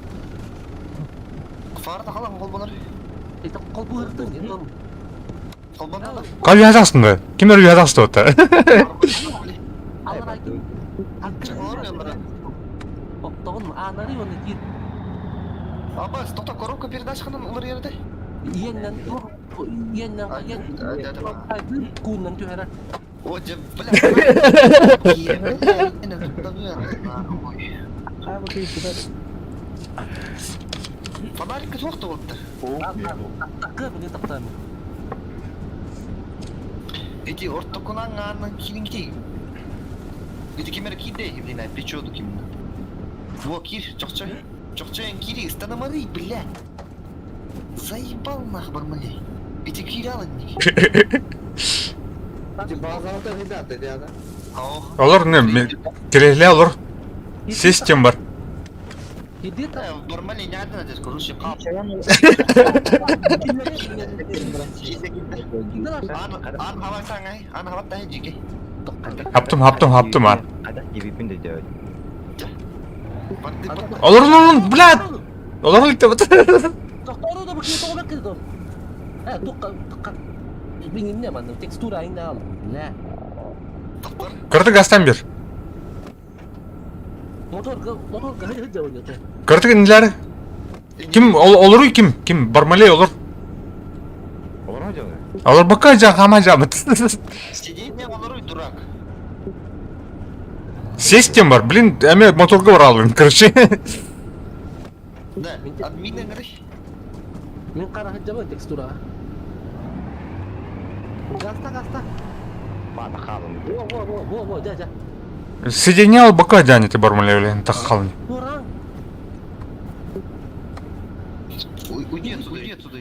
Фарда халан кол болар. Это кол буыртын дедим. Кол болар. Кал yazасың да. Кимдер yazасты ота. Алар ким? Октогон анары оны кир. Абас, тоқта коробка передач ханан улар ерде. Иеннен иеннен иен куннан түһәрә. О, же, бля. Фонарик тоқта болыпты. Такы биле тактам. Эти ортокунан анан килингти. Эти кимер киде, блин, печоду ким. Во, кир, чокчо. Чокчо кири, станамары, блядь. Заебал нах бармалей. Эти киралын. Базалта ребята, рядом. Олар не, керегле олар. Систем бар. Иди та. Бармалей не надо, здесь, короче, кап. Ан ан хава саңай, ан хава тай жиге. Хаптым, хаптым, хаптым ар. Хада кирипин де дәвет. Олар олар, блядь. Олар ликте бат. Доктору да бу кие кидом. Э, тукка тукка. Бин не ман текстура инда ал. Не. Кырты гастан бер. Мотор мотор гы гы ойнады. Кырты нилер? Ким олору ким? Ким Бармалей олор. Олор делай. Олор бака жа хама жамыт. Сиденье олору дурак. Систем бар. Блин, эме моторга бар алым, короче. Да, админ ngeri. Мин кара жабы текстура. Гаста гаста. Бата халым. Во во во во во, жа жа. Сиденье ал бака жа ты Бармалей, блин, так халны. Туран. Уйди отсюда, уйди отсюда.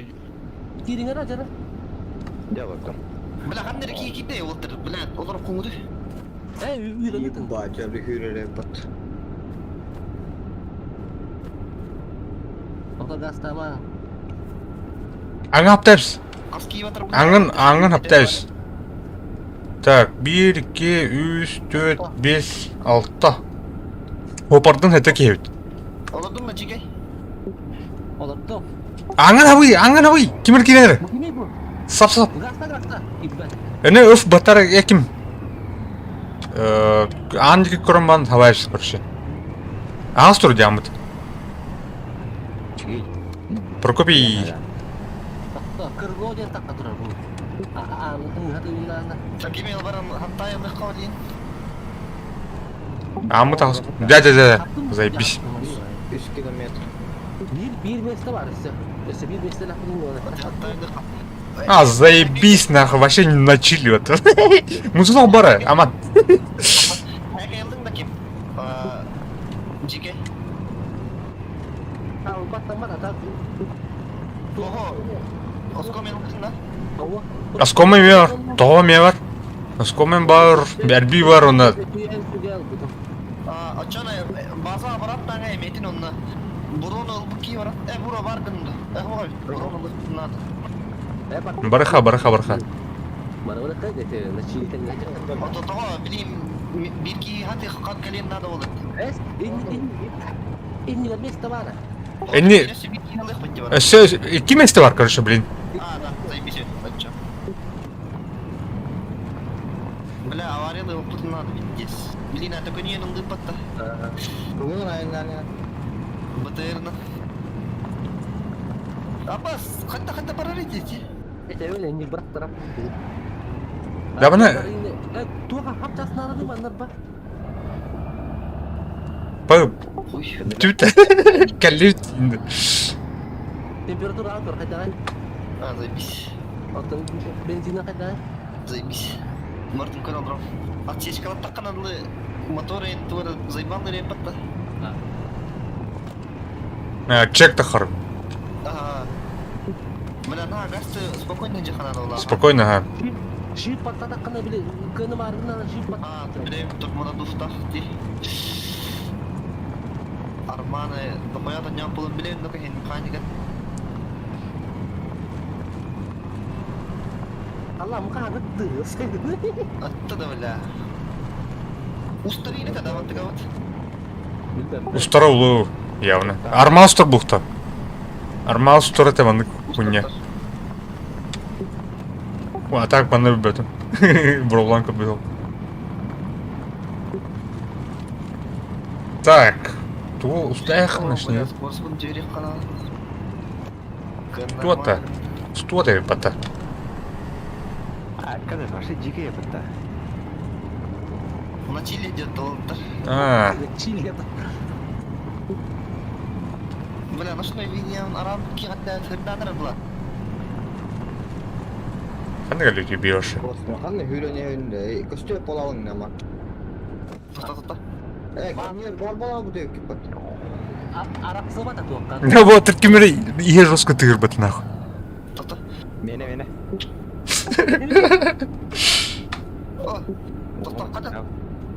Кириңер ажара. Дьэ, Бля, ханна эрэ киирдэ уолтар, бля, олор куҥуду. Э, үйренетин. Ебать, я бихүрere бат. Ото гастама. Аңа хаптайбыз. Хас киип атар Аңын, аңын хаптайбыз. Так, 1, 2, 3, 4, 5, 6. Опардын хәтә киһебит. Олордуң да чигей. Олордум. Аңын абый, аңын абый. Кимер килер? Бу кимей бу? Сап сап. Гаста гаста. Иббат. Эне өф батар эким. Аан диэки көрөн баран хабайс короче. Аас тур диамыт. Прокопий. Кырго диэн такка турар бу. А а Кими баран хантайылык кабыл Амыт аас. Да да да. Заебись. 3 километр. Бир бир месте бар өссө. Өссө бир месте лапын Хантайылык. А, заебись нахуй, вообще не на чили вот. Музыка бара, аман. Хайкайылдың да ким? Жике. Ого. Оско мен да? Оскомы бар, тоҕо эмиэ бар. Оскомын бар, эрбии бар онно. Очон база барат таңа эметин онна. Бурон ылбык ки барат. Э, буро бар гынды. Э, ой, бурон ылбык надо. Барыха, барыха, барыха. Ото того, билим, бир ки хаты хат кален надо болот. Энни Өссө икки месте бар, короче, блин. А, да, заебись, отчё. Бля, авария опыт надо здесь. Блин, а такой не нынды патта. Бүгін айынан БТР-на. Аббас, хатта хатта барар эти. Да бана Па Түт. Кэллит. Температура алтыр хайдагай. А, заебись. Бензина хайдагай. Заебись. Мартин канал дром. Аптечка таққаналы мотор енді тура заебанды репатта. Чек тахар. Ага. Бля, на, газ спокойно жаханады ола. Спокойно, ага. Шип паттатаккана биле көні маргына шип А, биле, турмана дуфтах ти. Арманы, дохуя ням полон биле, ну кахин механика. Алла муканы дыс. Атта бля. Устарины когда вот такая вот. Устара улуу явно. Армал устар бухта. Армал устар это маннык хуйня. А так манны бөтөн. Бробланка был. Так. Ту устаях начни. Кто-то. Что-то бата. А, когда вообще дикие бата. На чили где-то А. Чили Бля, ну что, видео, арам кигатта хырданыр була. Қандай люди бьешь? Қандай хүрene көстө болалың нама. Тоқта, тоқта. Э, кемер бар бола бу деп кеп. Араксы бата туакка. Да вот, кемер ие жестко тыгыр бат нахуй. Тоқта. Мене, мене. О, тоқта, қада.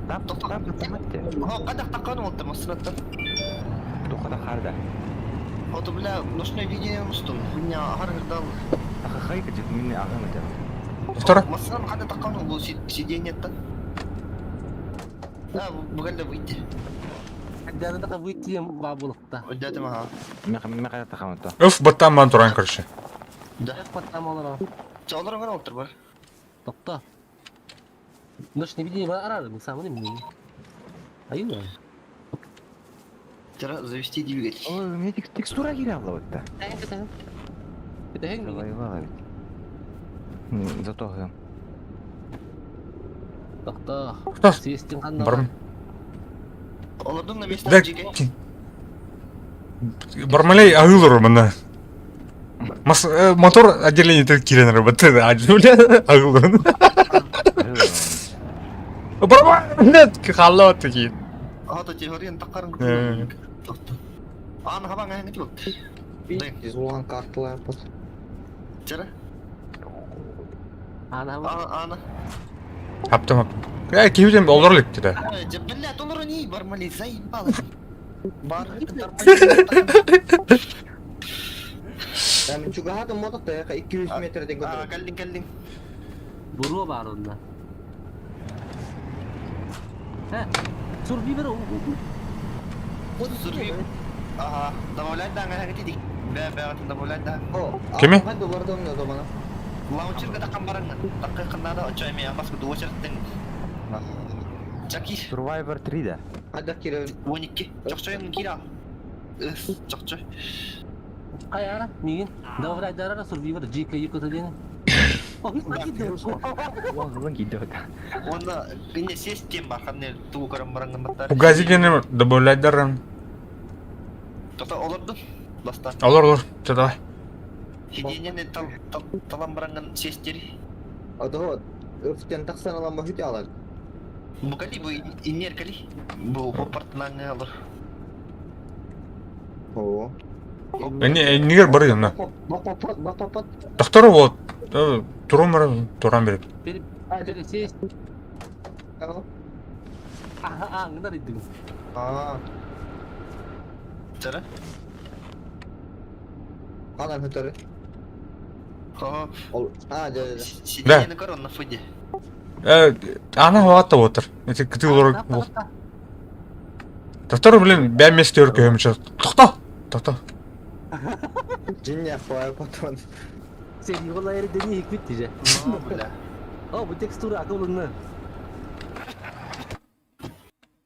Тап, Тоқта. тап, тап, О, қада таққан олды масыраттан. Тухада харда. Ото, бля, ночное видение устун. Меня ар хырдал. Ахахайка дед, меня агам это. Второ. Масыран қада таққан ол сиденьеттан. Да, бұғалда выйти. Жанында выйти бабулыкта. Дядя ага. Меха тахамата. Өф баттан бан туран короче. Да. Паттам олар. Чалар гана олтыр бар. Токта. Ночное видение бар арары, мен самын эмне. Аюна. Тера завести двигатель. Ой, у меня текстура гиряла вот то. Это хәң Воевала ведь. Зато гым. Токта. Кто? Съестин кандай. Барм. Олардың на месте Да. жеке. Бармалей агылыр мына. Мас мотор отделение тек кирен работает. А, бля, агылыр. Барма, нет, халат такие. Ата теорияны таққарын. Тоқта. Аны хабан әңгіт болды. Изулан карталар пот. Чара? Ана Ана. Хаптым хаптым. Э, кибитем олор илик да. Блядь, олор не бармали, заебал. Бар, Мен чугаһатым мотох та 200 метрден А, көтөр. кэллин, кэллин. Буруо баар онно. Э, Сурвивер Сурвив. Ага, добавлять да, ага, тиди. Бә, бә, добавлять да. О, Кими? Хадды бардым да домана. Лаунчерга таккан бараңна. Такка кыннада оча эме амас куду очерттен. Чаки, Survivor 3 да. Хадда кире. 12. Чокчойын кира. Ыс, чокчой. Хайара, мигин. Добавлять дарара Сурвивер GK якута диэн. Уон кийде да. Онда кине сестем бар, ханне туу карам бараңна баттар. Угазигени добавлять даран. Тота олорду. Баста. Олор олор. Чэ давай. Хиденене тал тал талан бараңган сестери. Адо өфтен тахсан алан бахыт алар. Бу кали бу иннер кали. Бу бу партнаңа алыр. О. Эни нигер бар янна. Бапапат, бапапат. Доктор вот. Туран туран берип. Сесть. Аха, аңнар идиң. А, Чара? анан хөтөрү. О, Ол, а, да, да, да. сиденье корон на фуде. Э, ана хвата отыр. Эти кыты олор. Доктор, блин, бә месте өркөм чэ. Токто. Токто. Жиння хуай потон. Сен йола эрдени хикмит дije. Ну, бля. О, бу текстура акылны.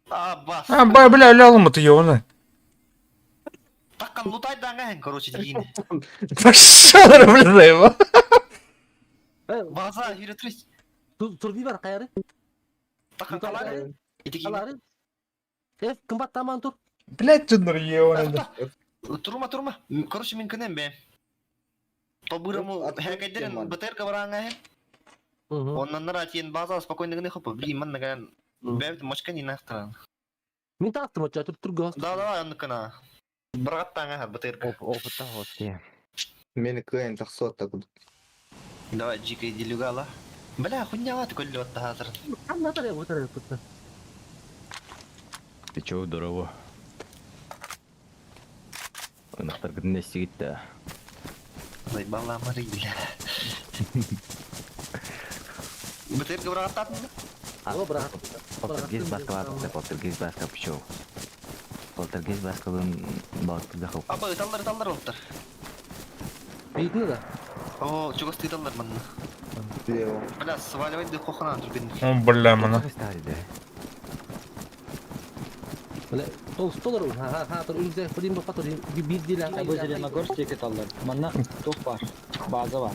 А, бас. А, бля, бля, ля, ты ёбаный. Таккан лутай даңа, короче, дигин. Пошел, блин, заебал. База, юрэ трис. Сурвивер кайры? Таккан калары. Итики. Алары. Э, кымбат таман тур. Блядь, чыннар ёбаный. Турма, турма. Короче, мен кенем бе. Тобырыму хәкәдерен БТР бараңа хә. Оннан нара тиен база спокойно гына хопа. Блин, мен наган бәбит мочка не нахтаран. Мин тастым оча тур турго. Да, да, анныкына. Баргаттаңа ха БТР. Оп, опыта вот те. Мени кыйын тахсот та куд. Давай, жикай делюгала. Бля, хуйня ты көллө отта хазыр. Аннатар отар тут. Ты чё, здорово. Ынахтар гүнне сигитте. Заебала мары, бля. БТР баргаттатын. О, брат. Полтергейст баскалады, полтергейст баска пчел. Полтергейст баскалын балыкты да хop. Апа, ыталлар, ыталлар олтар. Бейтни да. О, чугас ыталлар манна. Лево. Бля, сваливать да кохана турбин. О, бля, мана. Бля, толстолар, ха ха, тур үлзе, блин, бу патыр бир диле. Бу Зеленогорск кеталлар. Манна тух бар. База бар.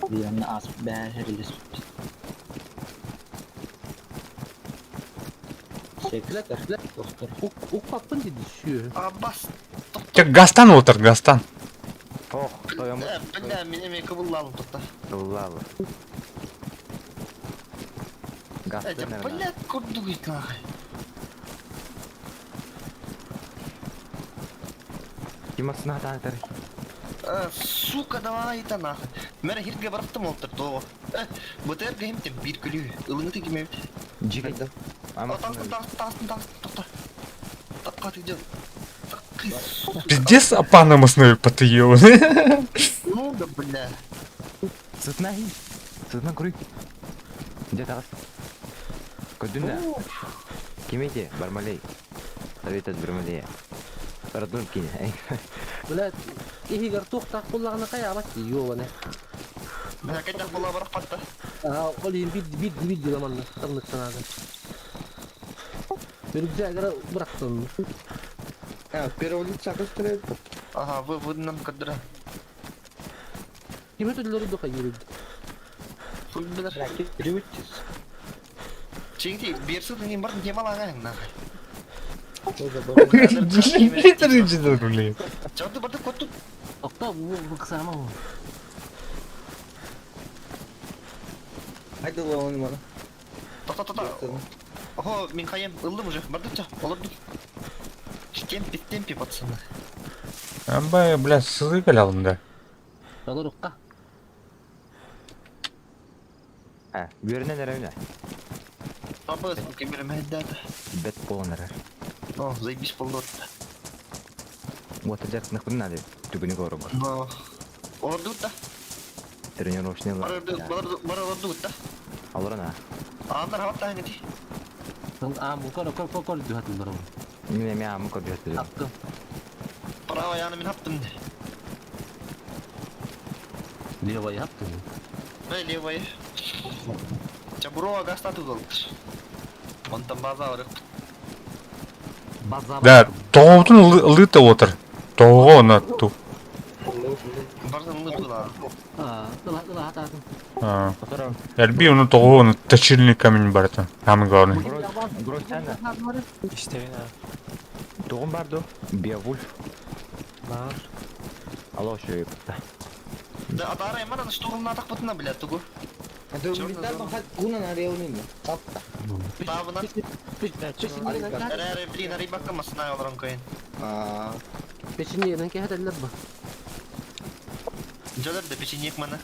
Диянна ас бәһерлес. Сектор. Доктор. Укпаппын диди шү. Абас. Чэ, гастан отыр, гастан. Ох, тоям. Бля, меня меня кабыллалым тохта. Кабыллалы. Гастан, Бля, курдугит нахуй. Кимасына тартар. Сука, давай это нахуй. Мэр хирге барахтым олтыр то. БТР геймтем бир күлү. Ылыңы тигимебит. Жигай. Тастын, тастын, тастын, тастын, тохта. Такка тигден. Пиздец опасно масной ты ёбаный. Ну да, бля. Сытна хи. Сытна куры. Где тагыс? Көдүнә. Кимете, Бармалей. Советет Бармалея. Родной кине. Бля, ихигер тухтах куллагына кая абат ёбаны. Бля, кайда була барак патта. А, ол ин бит бит бит диламанны. Тыңлыктан Рюкзагы бырактым. А, первого лица көстөрөт. Ага, вы вы нам кадра. Ким өтөлөрү дука юрүд. Хуй билер. Рютис. Чиңти, берсү не бар не мала нахуй. Блин. Чалды барды котту. Токта, бу кысама. Хайды лоны мана. Тоқта, тоқта. Охо, мен хаем, ылдым уже, бардымча, олордум. Темпи, темпи, пацаны. Амба, бля, сызы кэлэҕин да. Олорукка. А, үөрэнэн эрэбин ээ. Абы, кемеремэйдээтэ. Бэт буолан эрэр. О, заебись боллуот. Вот дьарыктанахпын наада түгүнү көрөбүн. Но. Олордубут да? Тренировочный Бар бар олордубут да? Олорон аа. Ааннар хабаттаһын ити. Аамын көр көр көр көр дүһэтин Мин эмиэ ааммын көрдүһэттим. Аптым. Право яны мин хаптым. Левая хаптым. Эй, левая. Чабурова гастаты болдыр. Онтон база барык. База. Да, тоҕобутун ылыыта отыр. Тоҕоҕо она ту. Бардан лыпыла. Ыла ыла хатаатын. Эрби оны тоҕо оны точильный камень барыта. Самый главный. Грозяна. Истэбин аа. Тугун бар ду? Беовульф. Баар. Алло, шөйүптэ. Да, атара эмара штурмна атак бутына бля тугу. Табына. Эре, блин, арибакка масына олорон коен. Печенье кэһэтэллэр бу. Жолар да печеньек мана.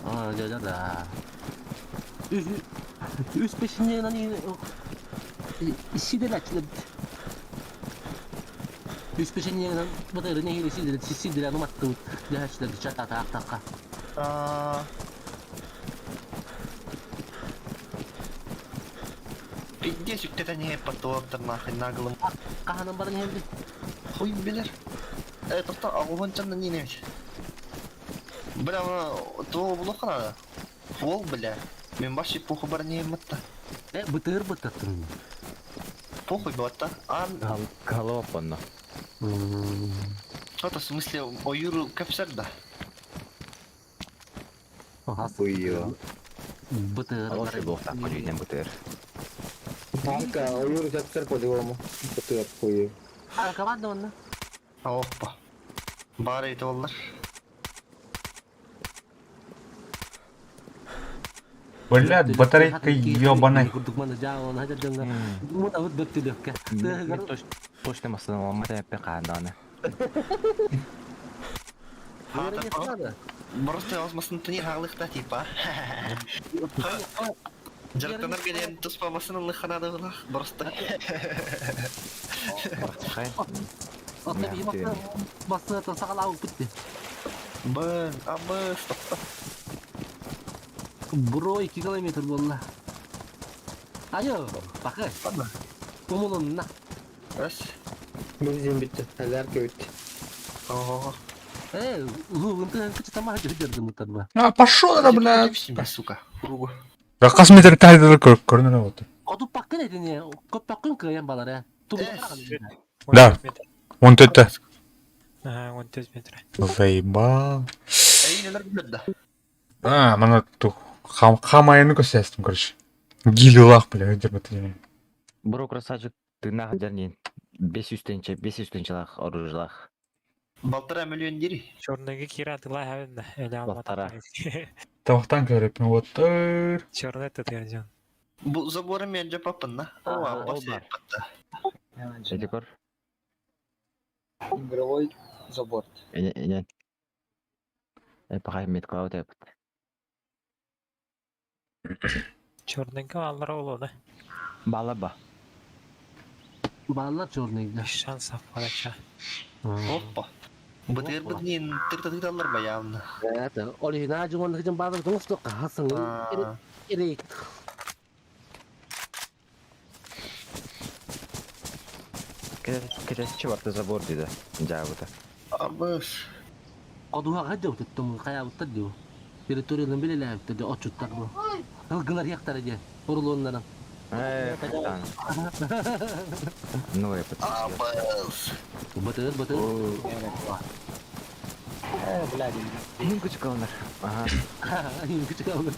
Аа, дьэ да. Үс үс печенье сиделәчләр. Үс печенье бытыры не сиделә сиделә нуматты. Дәһәчләр чата тактакка. А. Пиздец, үктетен не паттуаттар нахуй наглым. Каханан барын хелди. Хуй билер. Э, тоқта, ағуғанчан не немес. Бля, то булуха надо. Фол, бля. Мен баши похуй бар не матта. Э, бытыр бытыртын. Похуй батта. Ан, Голова понно. это в смысле, оюру капсер да. Уйо. Бытыр. Алло, шөй буохтаах көрүүнэн бытыр. Танка, ойур жапсар по-другому. Бытыр хуй. А, команда онна. Опа. Бар eti олар. Бля, батарейка ебаная. Курдук мана жаа, хажар жонга. Мута бут бөттүлөккө. Мен точно масына оламмат эппе хаандааны. Просто озмасын тыни хағлықта типа. Жарықтанар келен туспамасын ылықханады бұлақ. Просто. Хай. Отта би басты сагал ауып битти. Бын, абы, стоп. Бро 2 километр болла. Айо, бакы. Ладно. Умулунна. Раз. Бензин битти. Әләрке битти. Ого. Э, лугун ты кычы тамаа жүрдүм мутарба. А, пошел это, бля. Сука. Ругу. Да қас метр тайдылы көрінер вот. Оту паккын этине, көп паккын кыян балар, э. Да. Он это. Ага, 14 метр. Заебал. Эй, нелер біледі да. А, мана ту хамайыны көсәстім, короче. Гилилах, бля, өдір Бро красавчик, ты нахуй дәрнин. 500 тенче, 500 тенчелах оружлах. Балтара миллион дири. Черныйга кира тыла хабин да. Эле Балтара. алмат. Тавақтан көріп, вот. Черный этот я Бу заборы мен жапапын на. О, Ол абы, бар. Эти көр. Игровой забор. Эне, эне. Э, пока метка вот эп. Черныйга аллар олу да. Балаба. Балалар черный. Без шансов подача. Опа. Бытыр бытнин тыр-тыр алар ба явно. Это, оли на жуан хыжын базар тоңстук хасын. А, Эрек. Кетесчи барты забор дейді. Жабыта. Абы. Кодуга гаджау туттум кая уттадды. Территорияны билеләп тутту, отчуттар бу. Ылгылар яктар иде, урулоннарын. Э, капитан. Ну, я подсосел. Абы. Бытыр, бытыр. Э, блядь. Ну, күчік алынар. Ага. Күчүк алды.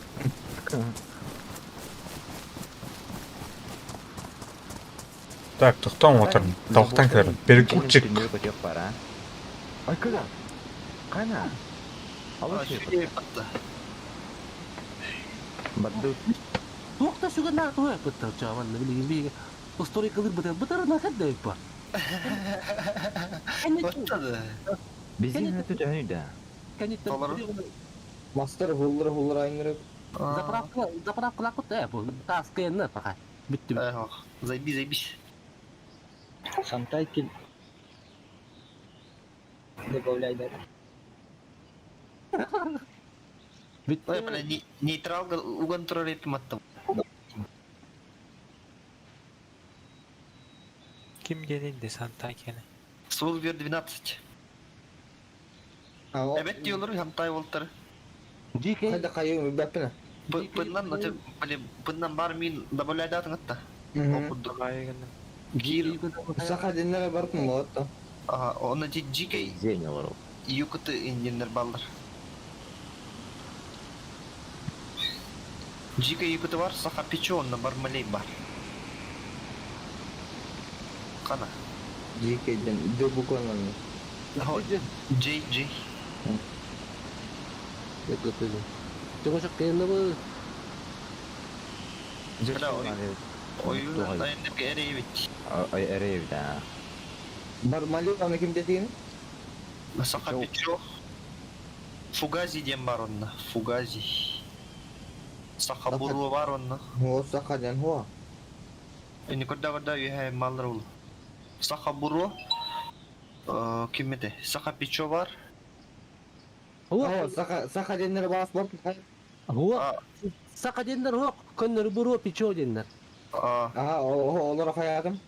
Так, тоқтан отырмын. Тавақтан көріп. Перекупчик. Көтек бар, а? Ай, куда? Қайна? Алло, шөй. Бадду. Туохта сүгэн наа туһа быттар чааман билигин биһиги история кылыр бытыр бытыр на хадда ба. Оттады. Бензин это төһөнүй да? Кэнниттэн Толору. Мастер хуллар хуллар айнырып. Заправка, заправка лакут э бу таас кыйынна паха. Бүттүм. Эх, заебись, заебись. Сантайкин. Добавляй да. Бүттү. Ой, бля, нейтралга уган турар этим аттым. Ким gelindi Santayken'e? Солвер 12. Evet diyorlar Hantai voltары. GK Хайда кайым бәппенә. Быннан, блин, быннан бар мин добавляй датын атта. Окудук. Гир, Саха диннәре бартын болот. ага, оны GK Зеня олар. юкыты инденнер баллар. GK юкыты бар, саха печо, онна бар малей бар. Кана. GK-ден Д букваларын. J, J. Чогошок кыйынна бу. Бля, ой. Ой, айнып эрейбит. Эрейбит, а. Бар малей аны ким десең? Саха печо. Фугази дем бар онна, фугази. Саха буру бар онна. О, саха ден хуа. Эни көрдө көрдө үйе маллар ол. Саха буру. Ким эте? Саха печо бар. О, саха саха диннәре бас бартын. Хуа. Сака деннер хуа көннөр буру пичо деннер. Ага, олар хаятым.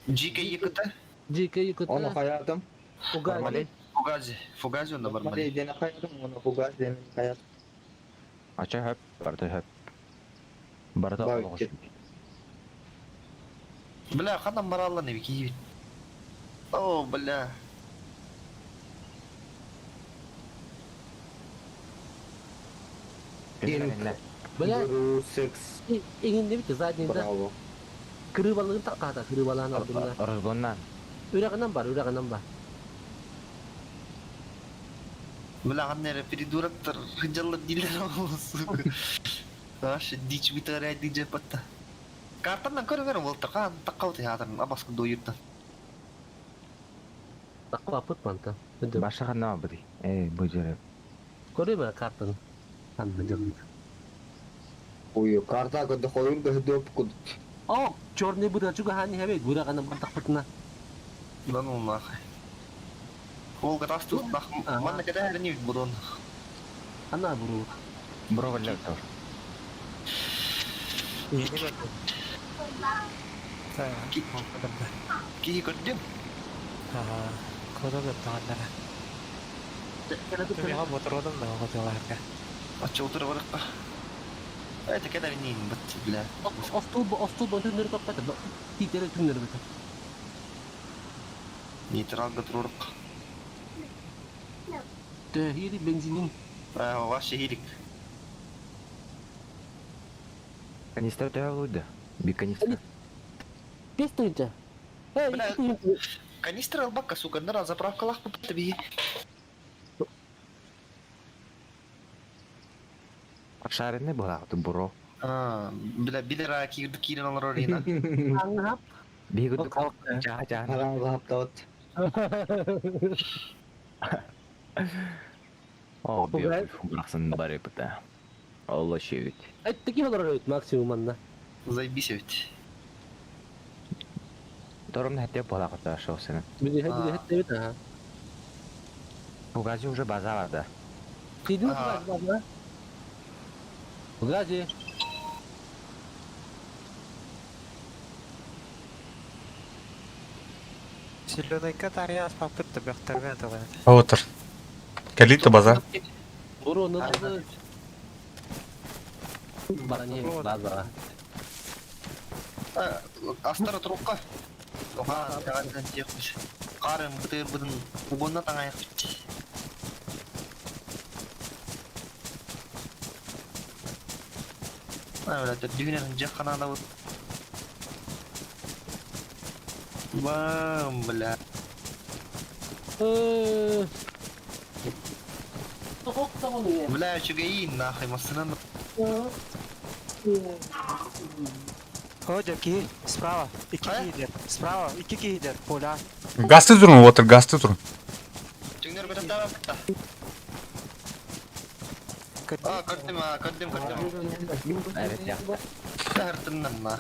GK екіті. GK юкыты. Оны хаятым. Фугази. Фугази. Фугази онда бар Малей ден хаятым, оны фугази ден хаятым. Ача хөп, барда хөп. Барда Бар, олоғыш. Бля, қандан бара алла не киіп. О, бля. Бля, Секс. Иңинде бит заднийда. Браво. Кырыбалыгын такката, кырыбалаан алдымда. Разгоннан. Үрәгеннән бар, үрәгеннән бар. Бля, қандай придурактар хыджаллар дилер ол, сука. Аш, дичь вытворяет диджей патта. Картаннан көрө көрө болта, қан таққау театрын абасқы дойыртан. Такка апыт манта. Баша ханна бudi. Эй, бу жере. Көрө картаны. Анда жок. Ой, карта көдө хоюр көдө куд. О, черный бура чуга хани хабет, бура гана бар такпытна. Да ну нахуй. Ол гатасты нах, манна када не бурон. Ана буру. Бро валер тор. Yeni gördüm. Киһи көрдүм. Ага, кода да тағандара. Миға отырдым да оғытыларға. Ачы отырып барыққа. Это када не бит, бля. Остул, остул бон түннөр көппәт. Титере түннөр бит. Нейтралга турурық. Төхири бензинин. А, ваше хирик. Канистра төһө булды. Би канистра. Бес тыгынча. Эй, Бля, канистра албакка, сука, нара заправкалах бит. Шарыны була буро. А, бля, билера кирди кирин алар орина. Аңгап. Би гүдүк жа жа. Харам хаптават. О, би быраксын бары бит. Алла шевит. Айттыки олар өт максимум анна. Заебись ведь. Торым хәтте була ката шоу сене. Бизи хәтте хәтте бит ага. Фугази уже база бар да. Кыйдын бар да. Фугази. Зеленый катарьяс попытта бөхтәрмен тогда. Отыр. Калита база. Буру ну Барани база. Астара турукка. Оха, таган тиякмыш. Карын бытыр быдын угонна таңайык. А, бля, дүгүнен жакканада вот. Бам, бля. Бля, чугаин нахуй, машина. О, дяки, справа, икки киидер. Справа, икки киидер, поля. Гасты турун, отыр, гасты турун. Төннөр көтөттаабаппыт да. А, көрдүм, а, көрдүм, көрдүм. Тахартыннан ма.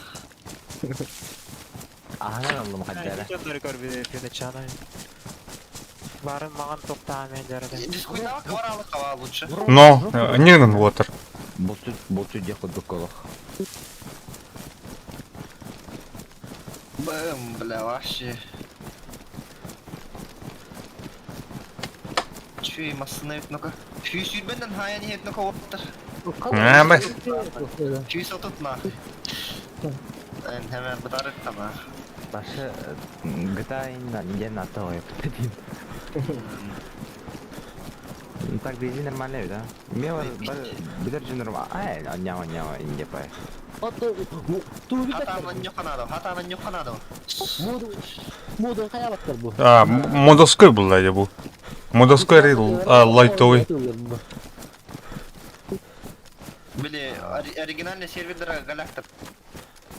Аһынан аллым хаддара. Дьоннору көрбүт чанай. Барын маған тоқтаамын дәрді. Дискуйтаабак бараалык аба лучше. Но, не гын уотар. Булчут булчут диэх курдук колох. Бэм, бля, вообще. Чүй, массына бит, ну-ка. Фүй сүүрбэннэн хаайан иһит, ну-ка, уоттар. А, бай. Фүй сотут нахуй. Эн хэмэ бытарык тама. Башы GTA диэн аты ойыппыт Ну так вези нормально да? Мен бар билер жөнөр ай нява нява инде пай. Хатаанан ньоханаадо, хатаанан ньоханаадо. Модун хайабаттар бу. А, модовской был, я бу. Модовской рил, лайтовый. Били, оригинальный сервердер галактор.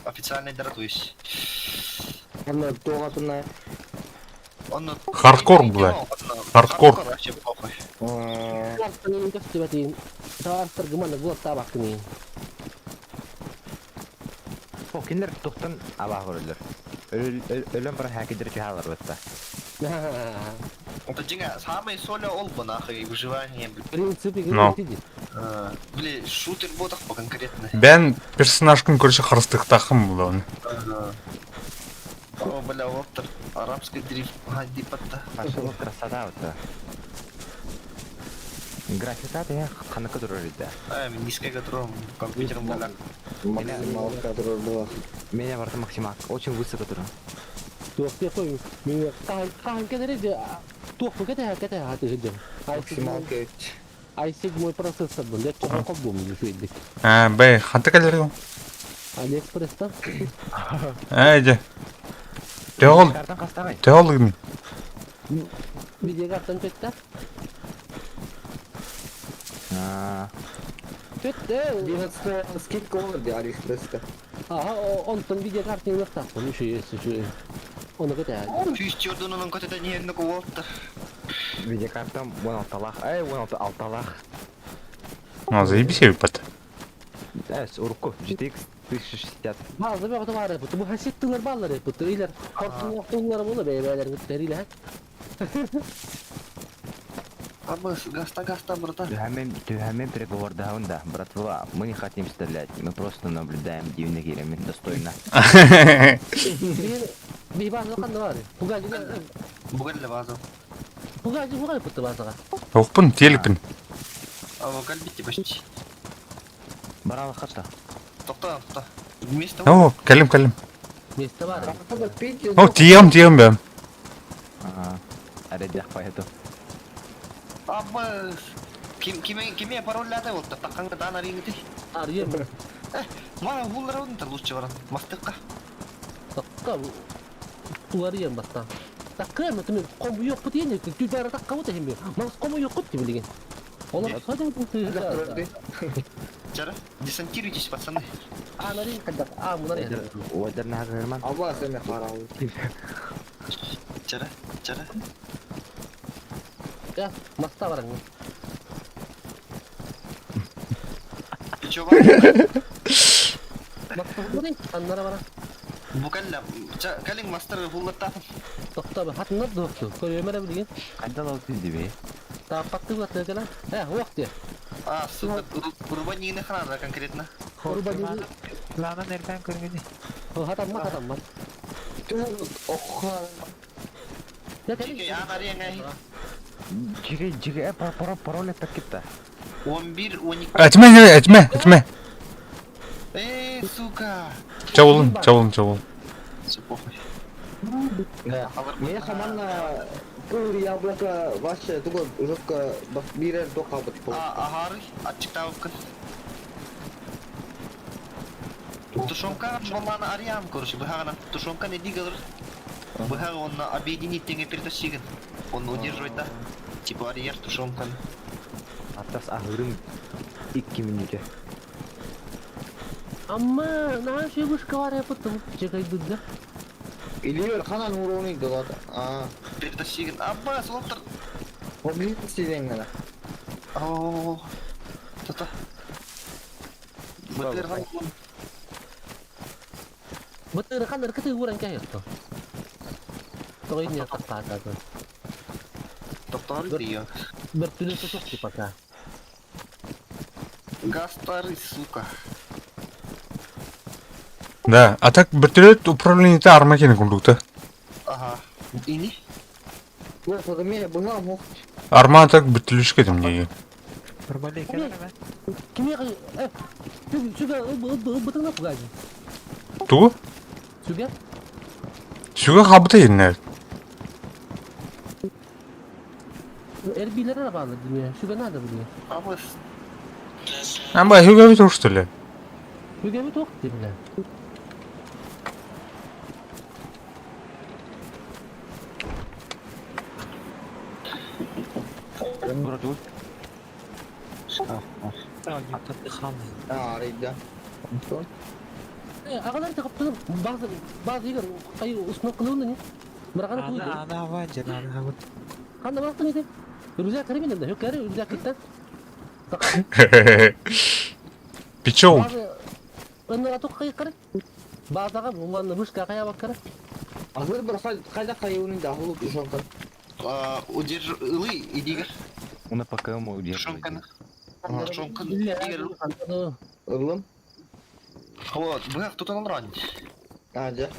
Официальный дара, то есть. Ана тоғатына. Он Хардкор, бля. Хардкор. Хардкор вообще похуй. О, кинилэр тухтан абаа көрөллөр. Өлөн бар хакидер чахалар бытта. Это дьиҥэ, самый соля ол бу нахуй, выживание, бля. В принципе, Но. Били, шутер ботах по конкретно. Бен персонажкын көрші харыстықтақым бұл оны. О, бля, оптер, арабский дрифт, ди патта. Пошел красота вот. Графика да ханыка турар да. А, низкая которым компьютером галак. Максималка турар была. Меня барта максимак очень высоко турар. Максималка. i7 процессор был, я что колбу мне фидик. А, бэй, ханты кәлер Алиэкспресс-та? Ә, же. Теол, Картан кастагай. теол гын. Видеокартан көттә? А, Көттә. 11 скидка olur diye AliExpress'te. Ага, онтон видеокартаны ныктаппын, еще есть, еще. Оны көтә. Фүс чордунун көтөтө нернік оптер. видеокартам 16 лах. Эй, 16 алталах. А, заебись я выпад. Эс, урукку GTX 1060. Базы бөгөтө бар бу. Бу хасеттилер баллар бу. Илер кортулар була бәйләр көтәрилә. Абы, гаста, гаста, братан. Түһәмем, түһәмем переговордаһын да, братва, мы не хотим стрелять, мы просто наблюдаем дивный керемин достойно. Би базы кандай бар? Бугай Бугал база. бугай бугай бутты базыга. Оқпын, теліпін. А, бугал битти почти. Баралы хатта. Токта, токта. Вместе О, кәлім, кәлім. Месте бар. О, тием, тием бәм. Ага. Әредях поэту. Абы, ким киме киме пароль ляты болду. Такканга дан арыйгыты. Арыйым. Мана буллар одун лучше баран. Мастыкка. Такка уларыйым баста. Такка мен кому yok бу диен, түбәр такка бу дehim. Мас кому yok дип билген. Олар садың Чара, десантируйтесь, пацаны. А, нарин кадак. А, мунар. Уайдар нагырман. Аба сені қарауыл. Чара, чара. Я, маста бараң. Ты чё, бар? Маста бараң, аннара бара. Букалла, калин мастер буллаттатын. Токта бу хатыннар докту. Көрөмөрө билген. Кайда лау диби? Таппатты булат кела. Э, вакты. А, сука, урбанины храна конкретно. Урбанины. Ланан эрбен көргөдү. Хатамма хатамма. Оққа. Чеке, я арена. Жиге, жиге, пароль пароль так кетті. 11, 12. Әтіме, әтіме, әтіме. Эй, сука. Чабылын, чабылын, чабылын. Все похуй. Мен хаманна кыр яблоко вообще туго жестко бирер тоқабыт бол. А, агары, ачыктабыкын. Тушенка болланы арьян, короче, быхагана тушенка не дигалыр. Быхага он объединить теңе перетащиган. Он удерживает, да? Типа арьер тушенка. Аттас ахырым 2 минуте. Amma, на шегушка бар япыттым. Чекай дудда. Или ханан уроны дылады. А. Перетащиган. Аббас, олтыр. Поблизости О, Та-та. Бытырҕан Бытырхан ыркыты ууран кэһиэтто. Тоҕо инньэ тахтаатаатын. Тохтоор тиийэ. Бөртүлү тутук пока. Гастары, сука. Да, а так вертолет управлениета армакина курдукта. Ага. Ини? Арма так вертолетчик этим не. Нормально кэлэр Кимиэхэ э сүгэ ылбытыҥна пугайдын. Ту? Сүгэ? Сүгэ хабыта иннер. Эрбиилэр эрэ бааллар дии. Сүгэ наада билиэ. Абыс. Амба сүгэ бит что ли? Сүгэбит ох дии бile. Шкаф бар. А, рейда. Э, аҕалар тахаптын базы базы кай установка кылыны не. Мыраганы туйду. Ана ана аванжа ана вот. Ханна бактын ити. Рюкзак кире да, хөккәре рюкзак киттен. Печел. Базы Ыннара тук кайкары. Базага булганны вышка кая баккары. Азыр бір қайда қайуының да ахылып ушонкан. Удерж... Ылы, идигер. Он ПКМ удерживает. Тушенканы. Тушенканы. Игер. Ырлым. Вот, быһах тутан олорон. А, жа.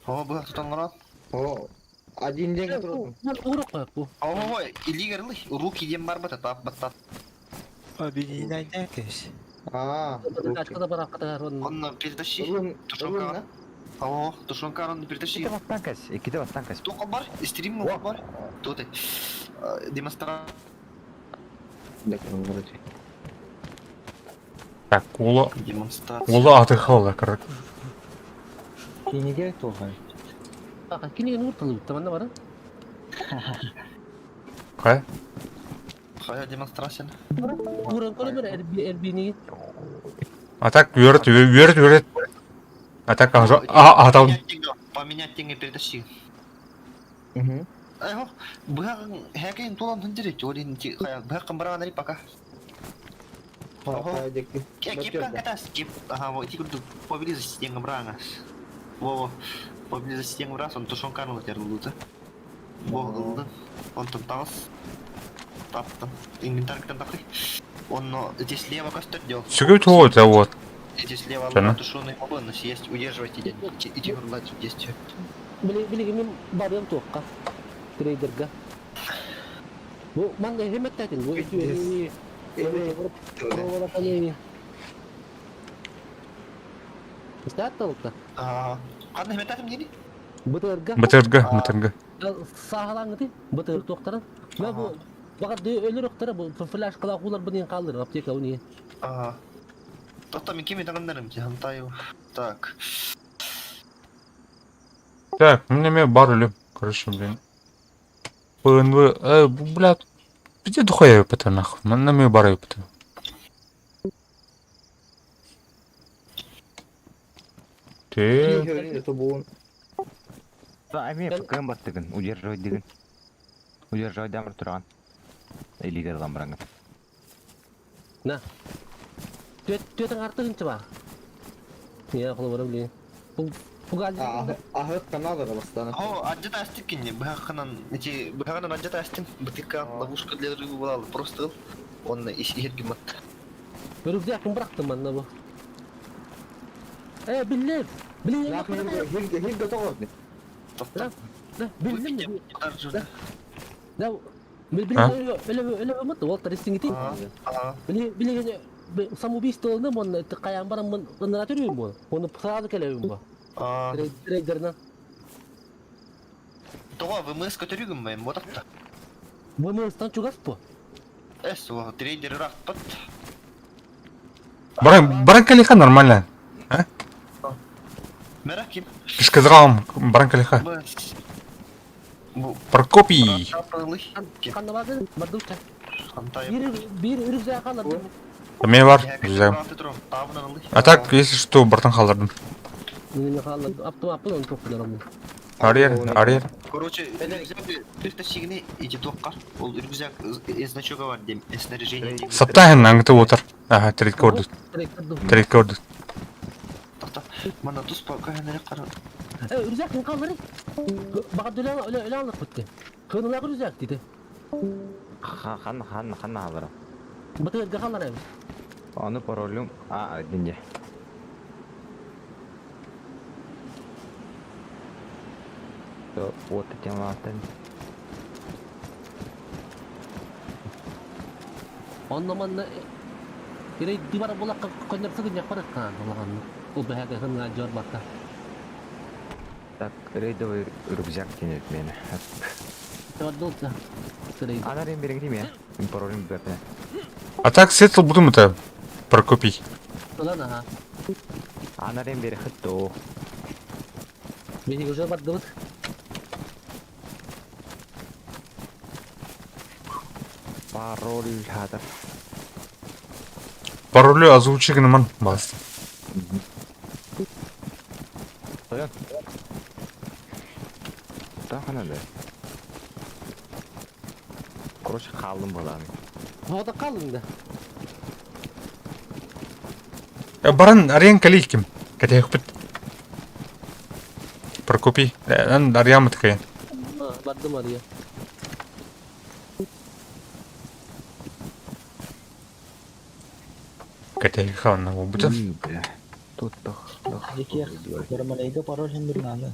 О, быһах тутан олорон. О, один день тұрдым. Урок кояп бу. О, ой, илигер ылы. Руки дем бар бата, тап бата. Объединяй кэс. А, Ачкада барак катар он. Он перетащи. Ырлым, Тушенка. О, тушенка он перетащи. Икките бастан кась, икките бастан кась. Туох бар, стрим бар. Тут демонстрация. Так, ула Демонстрация. ула атыхала, короче. Кинигэ туохай. Ака киниген урталы таманда бара. Кай? Хая демонстрация. Уран көрө бер эрби эрбини. А так верт, верт, верт. А так а а там Поменять деньги перетащи. Угу. Айхо, быһах хэкин тулан хынжири, чорин ти хая быһах кымбаран пока. Ого. Кеп катас, кеп, ага, вот ти курду поблизости деньги брана. Во, поблизости деньги брас, он тушенка ну терлута. Во, ылды. Он там тагыс. Таптым. Инвентарь там такой. Он но здесь слева костер делал. сүгэ туо да вот. Здесь слева Чана? тушеный обон, есть удерживать иди, иди урлать действие. Били били мен барым туокка. Трейдерга. Бу манга хеметтетин бу ити. Статталта. А, қандай метатым дени? БТРга. БТРГ, БТРГ. Саһалаңыты БТР туохтарын. Мә бу Багат өлөр октара бу флеш кыла кулар бунин калдыр аптека уни. Ага. Тоқта мен кеме тағындарым, жантаю. Так. Так, у меня бар или, короче, блин. ПНВ, бля, где духуя ёпта нахуй? На мне бар ёпта. Ты... Да, эми ПКМ баттыгын, удерживать деген. Удерживать дамыр туран. Лидер ламбраңы. На. Төт төтің артыгынчы ба. Я кулы барам блин. Бу пугал. Ахыт каналдар бастана. О, аджата астып кине, быһахынан, эти быһахынан аджата астым, бытыка ловушка для рыбы была, просто он ис ергимат. Рюкзак бырактым манна бу. Э, биллер. Блин, Хилге тоғырды. Тоқта. Да, биллим. Да, А? бил бил бил бил ол тристингити. Били били самоубийство не мон каян барам мон ынра төрүм бу. Оны сразу келебим бу. Трейдерна. Тоға ВМС көтөрүгүм мен, ботакта. ВМС-тан чугас бу. Эс, о, трейдер рахпат. Баран, баран нормально. А? Мераким. Кишказрам, баран калиха. Прокопий. Канда базы, бардуча. Бир бир рюкзак алып. Мен бар, рюкзагым. А так, если что, братан халдырдым. Мен халдырдым. Аптым аптым, оны тоқтырам. Арыйар, арыйар. Короче, рюкзак притащигни иди туохха. Ол рюкзак значога бар дем, снаряжение дем. Саптааһын аңыты отыр. Аха, трейдке ордут. Трейдке ордут. Тохто. Манна туспа каһанары кара. Рюкзак ким қалдыры? Баға дөлі өлі алып бітті. Кыналағы рюкзак дейді. Хан хан хан алыр. Бытырга қалар әбі. Аны паролюм а динде. Вот этим латын. Онно манна Ирей дибара була коннер сыгын япар кан улахан. Ол бәһәгә хынга жор бакта. Так, рейдовый рюкзак тенет мени. Таваддылса. Сырей. Анарин берең тиме? Мин паролюм берпе. А так сетл будем это Прокопий. Улан аха. Анарин бери хытто. Мени уже бардыбыт. Пароль хатыр. Паролю озвучи гыныман басты. Тоян. Та ханады. Короче, қалдым балам. Вода қалдың да. Баран арыйан калейким. Катехпит. Прокопий. Ан арыямы такая. Бардым ария. Катехана обута. Бля. Тут тох. Диких, Бармалейга пароль хендер надо.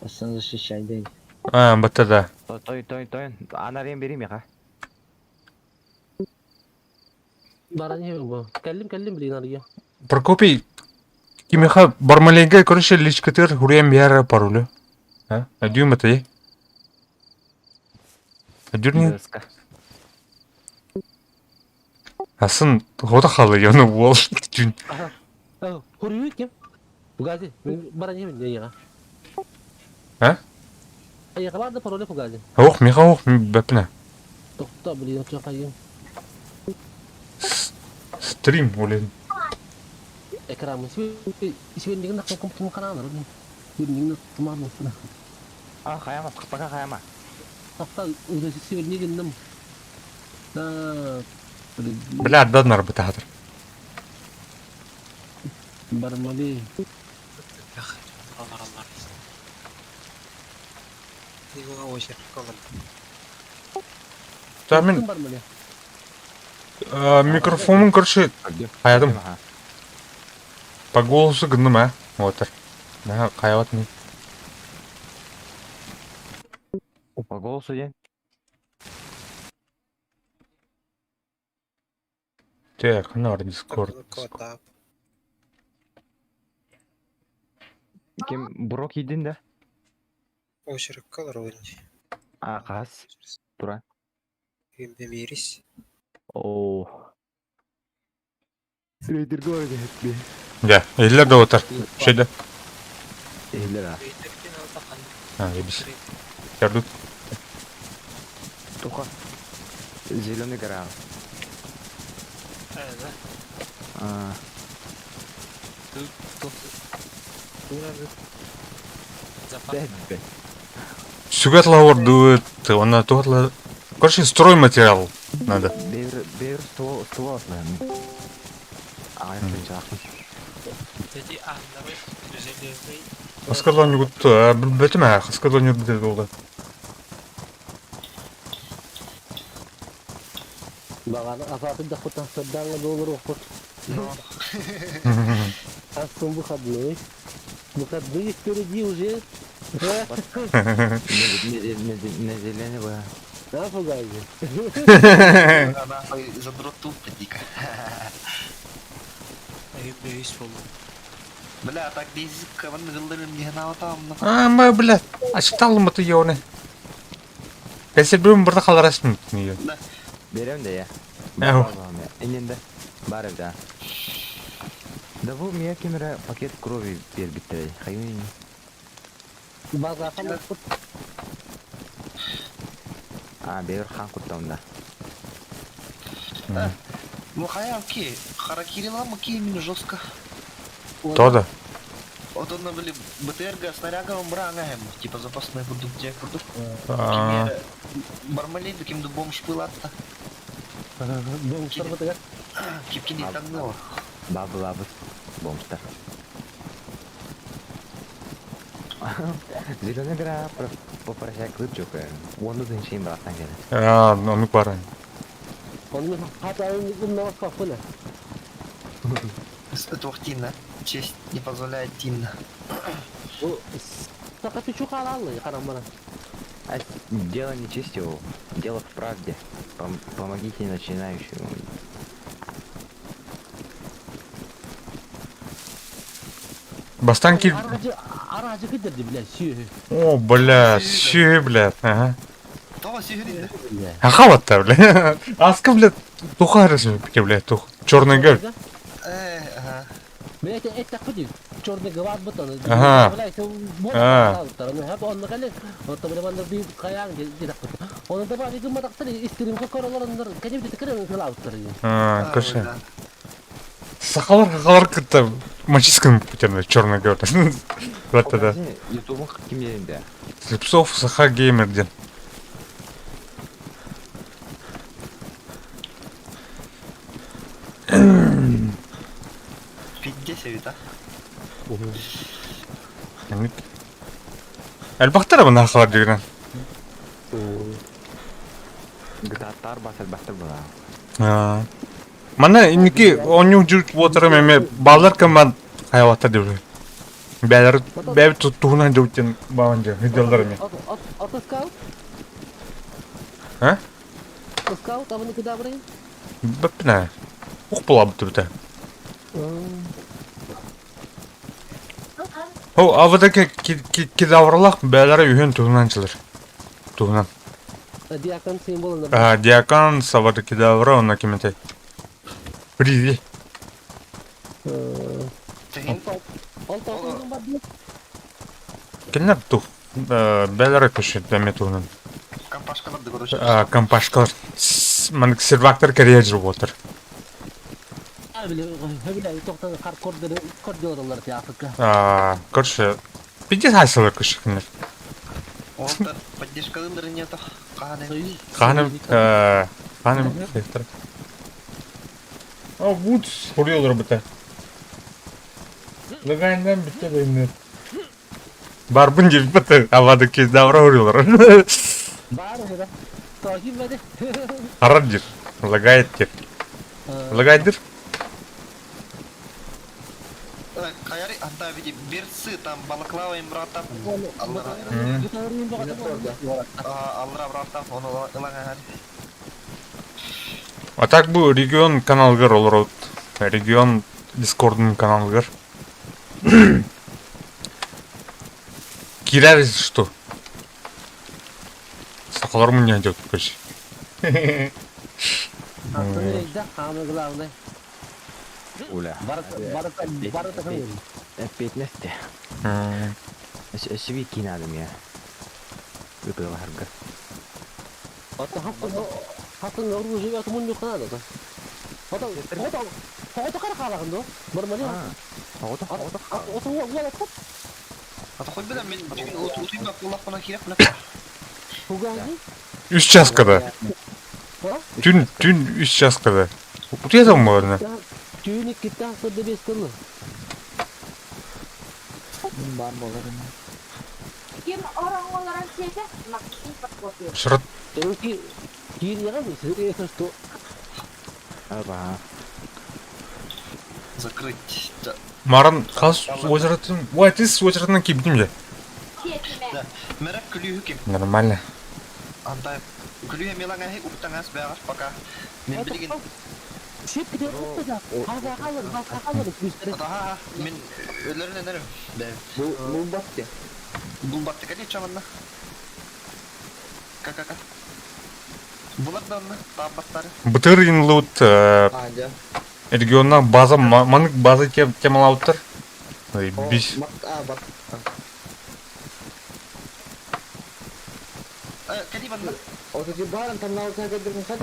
Асын защищай дей. А, бата да. Той той той. Анарин бери меха. Баран бу. Кәллим кәллим билин ария. Прокопий. Кимеха Бармалейга, короче, личкатыр хуриям бияра паролю. А? Адюм это е. Адюрни. Доска. Асын хода халы яны уол. Жүн. Хурию кем? Бугази. Баран ебин яга. А? Яга барды пароль Бугази. Ох, меха ох, бәпіне. Токта билин чакайым. Стрим олен. Экран Сибен деген нақыл кім қарағандар. Бир тумар болсын. А, хаяма, пока хаяма. Тақта өзі сибен деген ным. Да. Бля, отдан арбы тағдыр. Бармали. Алар алар. Его очередь колор. Та мен Бармали. микрофонун, короче, хаядым. По голосу гынным, а. Вот. На, хаяват не. По голосу ден. Так, нар Дискорд. Кем брок един да? Очередь колор ойнай. А, қас. Тура. Бемерис. О. Рейдер город бе. Да, эллер да отыр. Шейді. Эллер а. А, ебись. Ярдут. Туха. Зеленый гора. А. Сүгәт лауыр дуэт, она туатла. Короче, стройматериал надо. Бер бер ствол ствол атлайм. А, Аскарлан югутtu. Бөтүм ә, аскарлан югутtu болды. Бағаны афатын да құтан сырданға доллар оқыт. Астын выходной. Выходные впереди уже. На зеленый бы. Да, Фугази? Нахуй задрот тупо дико. Бля, так безик, вон гылдырым не там. А, ма, бля, ачыкталым ты ёны. Кәсер бүгін бірді қаларасың не. Берем де я. Әу. Иненде. Бар да. Да бу мия кемере пакет крови бербитте. Хайын. База қандай құт. А, бер хан куттамда. Ну хая ки, харакири ма ки именно жестко. Тода. Отонно били БТР-га снаряга бырааңа эм, типа запасной курдук дьэ курдук. А, Бармалей ким да бомж пылатта. Бомжтар бытыгар. Кипкини таҥноо. Бабылабыт. Бомжтар. Зеленый гора попрощай клыпчук. Онду дынчейин браттан келе. А, онук бар. Оны хатайын умнабас папына. Туох Тина. Честь не позволяет Тина. Сака пичу халаллы карамбана. А дело не чистил, дело в правде. Помогите начинающему. Бастан кил... Арачы кидерди, блядь, сүйе. О, бля, сүйе, бля. Ага. Тоҕо сүһүрүндэ? Ахаватта, бля. Аска, бля, туха арасың, бля, тух. Черный гель. Э, ага. Блядь, это худи. Черный гвад бутон. Ага. А. Оны да бар иген матактар истерим королорундар кенеп тикер кылабыттар. А, көрші. Сахалар хахалар кытта мачискан путем черный гель. Вот тогда. Ютубың ким дегенде? Слепцов Саха геймер ден. Пиздец эбит, а. Элбахтар бу нахалар дегенен. GTA бас элбахтар була. Мана инники онньуу жүр уотарым эме баллар кыман хайваттар деп. Бәлер бәб туһунан жөттен баан же хыдалдар эме. Ата скаут? А? Скаут, а вы никуда брай? Бэпнэ. Ух була бутубута. О, авадаки кедаврлах бәләре үһен туһунан чылыр. Туһунан. Диакон символы. А, диакон савада кедавра онна кимете. Привет. Киннер тух. Бәләре көшет дәме туһунан. Компашкалар да короче. А, компашкалар. Манык сервактор карьер жүрүп отыр. А, короче, пиздец хайсылар көшө киннер. Олтар поддержкалылары нету. Кааны. Ханым, ханым, А, вот, хуриолар быта. Лыгайндан битте дайындар. Барбын деп быты, авады кез давра хуриолар. Бар, да. Тагим бәде. Харар дир, лагает дир. Лагает дир? Каяри анда види берцы там балаклава им брата. Аллара. Аллара брата, оны ылаңа. А так бу регион каналгар олар Регион Дискордун каналгар. Кирер что? Сакалар мне идет, короче. Да, самое главное. Уля. Петнесте. Свики надо мне. Выпила харга. Хатын оружие атымын yok надо. Ата ата ата кара халагын до. Бармали. Ата ата ата уала коп. Ата хоть бы мен утуйма кулак кирек биле. Хугази? Үч часкада. Түн түн үч часкада. Утуятам барына. Түүнү китта сырды бес кылы. Бар болар. Ким ораңоларан сиэте, Максим Прокопьев. Шырат. Ки кир яган это что? Аба. Закрыть. Маран хас озератын. Ой, ты с озератынан кибдим же. Да. Мерек күлү ким. Нормально. Анда күлү мелаңа уктаңас бягар пока. Мен билген. Шеп киде да. Хаза халыр, хаза халыр күстер. Ага, мен өлөрүн энерим. Бу бу батты. Бул батты кале чаманна. Ка-ка-ка. Булар да онна, таабаттары. Бытыр инлут регионна база манык база темалауттар. Бис. А, бат.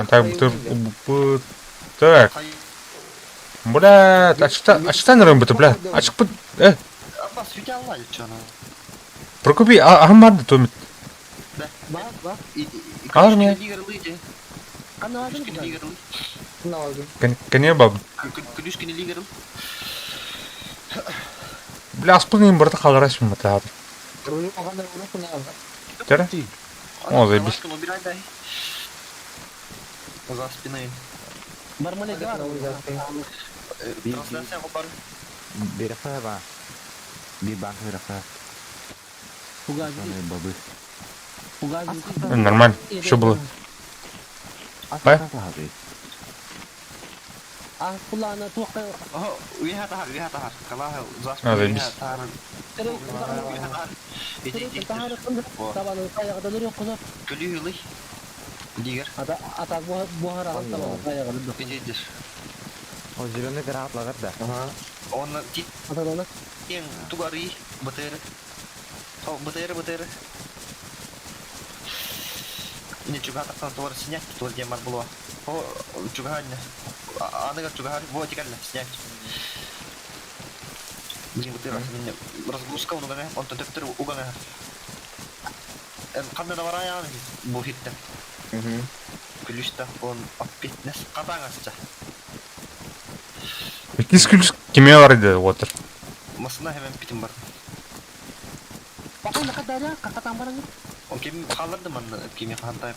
Так, бытыр Так. Бля, ачыкта, ачыктан нырым быты, бля. Ачык быт. Э. Абас, үтэ алла чоно. Прокопий, а аһым томит. Да. Бар, бар. Армия. Каналын Кене баб. Күлүшкини лигерыл. Бля, аспын барда халараш мата. Тера? О, заебись. За спиной. Бармале бар. Трансляция бар. Береха ба. Би банк береха. Фугази. Бабы. Фугази. Нормально. Что было? Бай. А кулана туққа. Уеха тахар, уеха тахар. Калаха за А, заебись. тахар. Табаны каяғыдан өрек құзап. Күлү Дигер. Ата ата буһара табаны каяғыдан. Пиздец. О, зеленый гранат лагар да. Ага. Он Аталана. тен тугары БТР. О, БТР, БТР. Не чуга тактан туар снять, туар демар было. О, чуга не. Аныга чуга, вот тикаль снять. Блин, БТР, меня разгрузка угана, он то төптөр угана. Эн кандай да бар аяны бу хитте. Күлүштә он опять катаңасча. Икис күлүс кеме бар иде отыр. Масына hemen питим бар. Бакын кадаря, какатан баран. Он кем халырды манны кеме хантайып.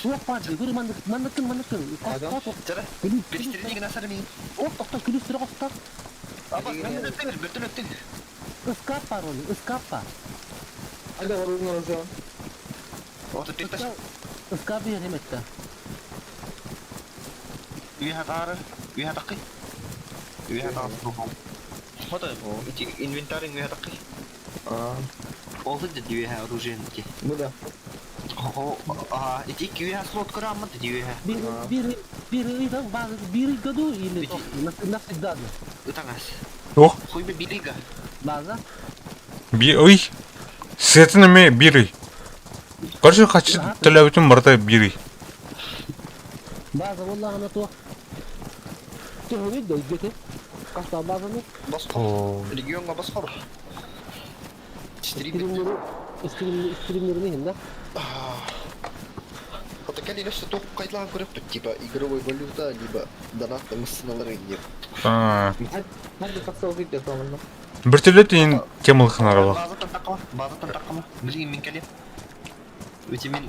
Туох бар, гүр мандык, мандыкын, мандыкын. Жара, перестреление насар мин. Ох, тохто күлүс сүрө костар. Аба, мен өттүң, бөртөн өттүң. Ыскап бар оны, ыскап бар. Hadi vurun orası. Ото петташ. Ыскап бер эметте. Үйе тары, үйе такы. Үйе тары. Хото, ити инвентарь үйе такы. А, Олды да үйе оружие ти. bu da. Хо, а, ити үйе слот кырамы ди үйе. Бир бир бир ыйдан базы бир году или навсегда. Утаңас. Ох, Хуй бы билига. База. би ой. Сетин эме бири. Короче, хочу төлөбүтүн барда бири. База воллағына туох. Түһүбүт да гете. Каста базаны. Баскор. Регионга баскор. Стримнери, стримнери, стримнери да? Хотя нөстө тоқ кайтлан көрөп типа игровой валюта, либо донатный мысыналар деп. А, Hadi saksa okuyup yapalım. Бир төлөт ин темалыхын арала. База тантакма, база тантакма. Блин, мен келем. Өте мен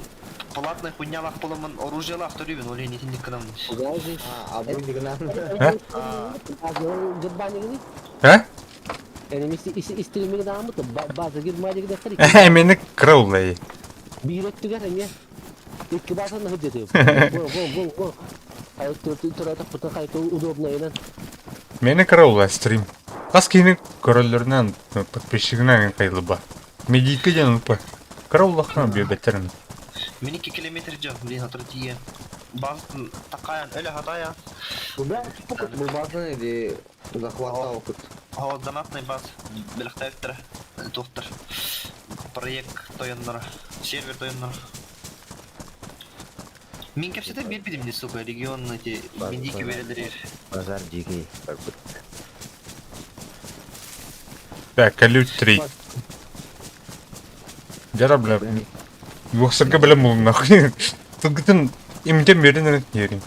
платный хуйнялах боламын, оружиялах төрөйбүн, ол не тиндик кынамын. Фугази. А, абы дигна. Э? Германия Э? Yani стриминг дамы база Германия дәктер. Э, мени кыраулай. Бирет түгәр әне. Ике базаны хыдды. Го го го го. Ай тура та кайты удобно инен. Мени кыраулай стрим. Кас кийини көрөлөрүнөн подписчигинен кайлы ба. Медийке ден упа. Кыраулахна бебеттерин. Мен 2 километр жо, блин, отыр тиен. База такаян, өлө хатая. Bu ben bu bazı neydi? Захвата okut. О, донатный баз. Белехтәптер, доктор. Проект тойоннора, сервер тойоннора. Мин кепсете бир бидим, сука, регион эти бендики бередер. Базар дикий. Так, калют 3. Жара, бля. Юксырга билем бул нахуй. Тугытын имден берин ерин.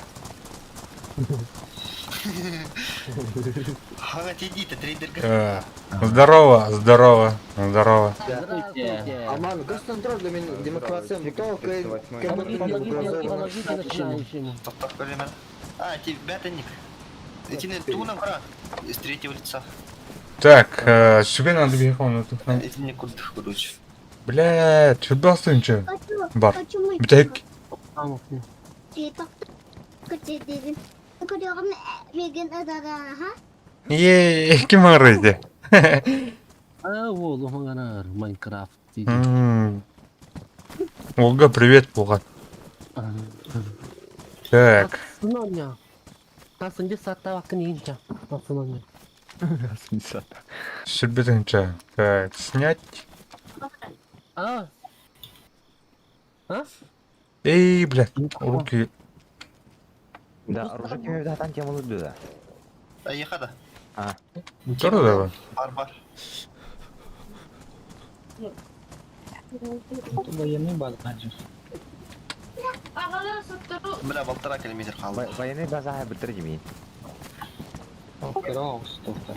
Ага, тиди, трейдерга. Здорово, здорово, здорово. Здравствуйте. Aman контроль для меня демократия. Помогите, помогите начинающим. Тоқтап көремін. А, ти бәтінник. Этини туынан кара. С третьего лица. Так, сүбе надо бейхон тут. Этини курдух, короче. Бля, чудастынчы. Бар. Бүтек. Е, ким арайды? А, ол оңанар Майнкрафт дейді. Олга, привет, Булган. Так, Сыноня. Тасынды сатта вакын инча. Тасыноня. сүрбетинче. Так, снять. А? А? Эй, бля, руки. Да, оружие кеме да там тему да. А, ехада. Тоже да? Бар бар. Военный база ханчы. Агалар соттару Бля, полтора километр қалды. Военный база бітір демей. Кыра оғыз тоқтар.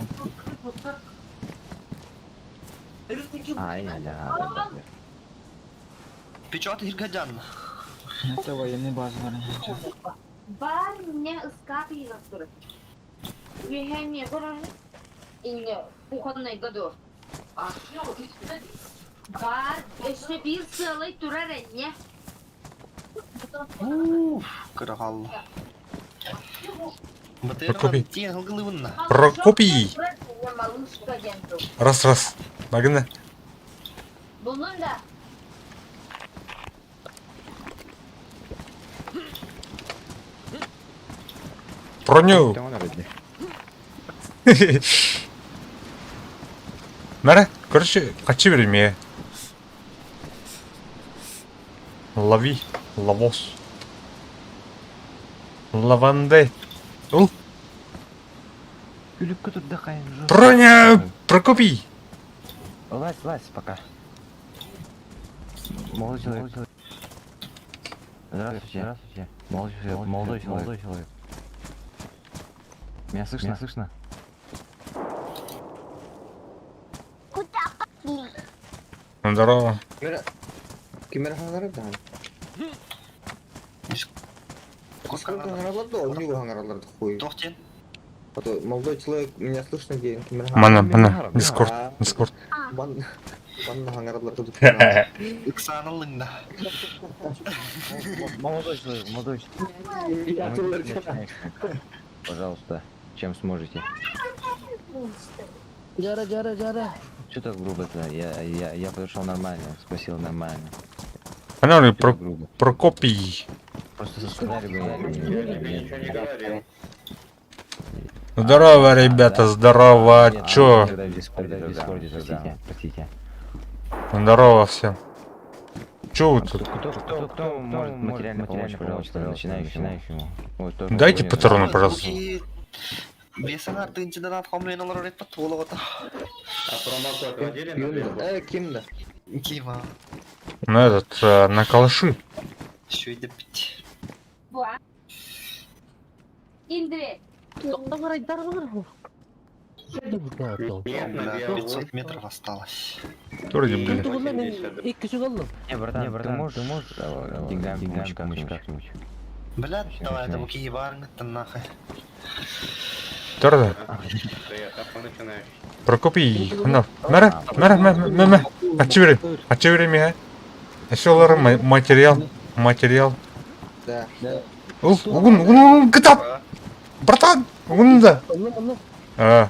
Ай, да. Печат Иргадян. Это военный база бар. бар не ыскак ыйгастыры. Үйәне көрөр. Инне кухонный году. Бар, еще бир сылай турар не. Кыра қалды. Прокопий. Тиен ылгылыбынна. Прокопий! Малышка денту. Раз, раз. Нагына. Bunun da Броню! Мәрі, короче, қачы береме. Лови, ловос. Лаванде. Ул, Күліп күтірді қайын жоқ. броня! Прокопий! Лазь, лазь пока. Молодой человек. Здравствуйте. Здравствуйте. Молодой человек. Молодой человек. Молодой человек. Меня слышно? Меня слышно? Здорово. Кимер хаңарар да. Сколько хаңаралар да, у него хаңаралар да хуй. Тоқтен. А то молодой человек, меня слышно деген кимер Мана, мана, Дискорд, Дискорд. Бан бан хаңаралар да. Иксанылыңда. Молодой человек, молодой человек. Я Помогите Пожалуйста, чем сможете. Жара, жара, жара. Что так грубо-то? Я подошел нормально, спросил нормально. Она Чё про так грубо? Прокопий. Просто сказали бы... я- Здорово, ребята, здорово, Нет, чё? Тогда в Дискорде, тогда в Дискорде, тогда, простите. Здорово всем. Чё вы тут? Кто может материально помочь, пожалуйста, начинающему? Вот, тоже Дайте понял. патроны, пожалуйста. Бесен артынчыдан атқам мен олар өретпі толық ота. А промокод вводили на Глебу? Кимді? Кима. На этот, на калаши. Шөйдіп бит. bu. Индire. Тоқтар айдар бар. Нет, на Бля, белую. 500 метров осталось. Вроде, блин. Тугунна мен икки сүг Не, братан, не, братан, ты можешь деньгами помочь как-нибудь? Бля, давай, это буки барыңыттан нахуй. Торда. Да я там начинаешь. Прокопий. Ана, мәрі, мәрі, мә, мә, мә. Ачы берем, ачы берем я. Эшелары материал, материал. Да. Ул, угун, угун, угун, кытап! Братан, угун да. Онны, онны. А,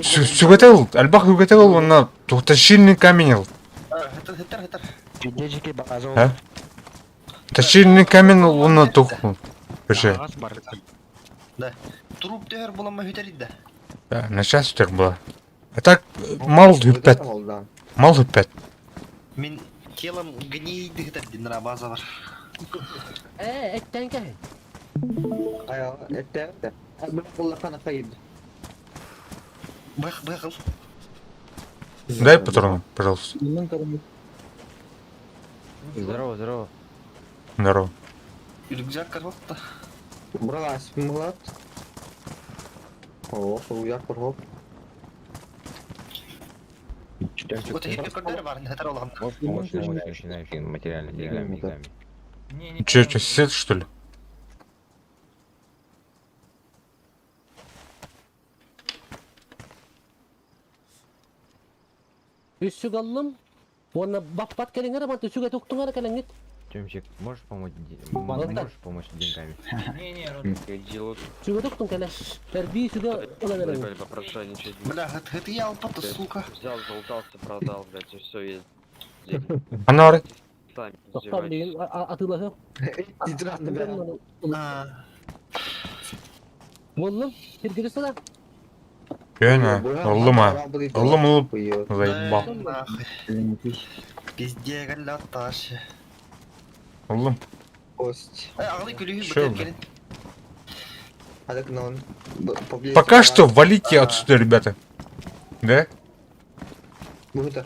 сүгетел, альбах үгетел, онна точильный камень. ил. Хытыр, хытыр, хытыр. А? Точильный камень, онна тух. Вообще. Труп төхөр булама хүтер идді. Да, на час үтер была. А так, мал үппәт, мал үппәт. Мен телом гнейді хытыр дин база бар. Э, эттен кәһин. Бэх, бэх, Дай патроны, пожалуйста. Здорово, здорово. Здорово. Рюкзак карватта. Бралась, млад. О, рюкзак порхоп. Вот хитер көрдер бар, хытыр олған. Можешь помочь начинающим материально деньгами? Че, че, сет, что ли? Үс сүг аллым. Онна баппат келеңер, манты сүгө токтуңар келеңит. Тёмчик, можешь помочь, Ладно. можешь помочь деньгами? Сүгө токтуң келе. Эрби сүгө ола берең. Бля, хыты я алпаты, сука. Взял, залутался, продал, блядь, и все, есть. Ана ары. Токтам деген атылаһы. А, Боллум, бир сала. Көне, оллума. Оллум улуп. Заебал. да, нахуй. Пизде галля таш. Оллум. Кость. Ай, ағылы күлігі Шо, бітер келін. Хадак нон. Поблизости Пока что бар. валите отсюда, ребята. Да? Бу да.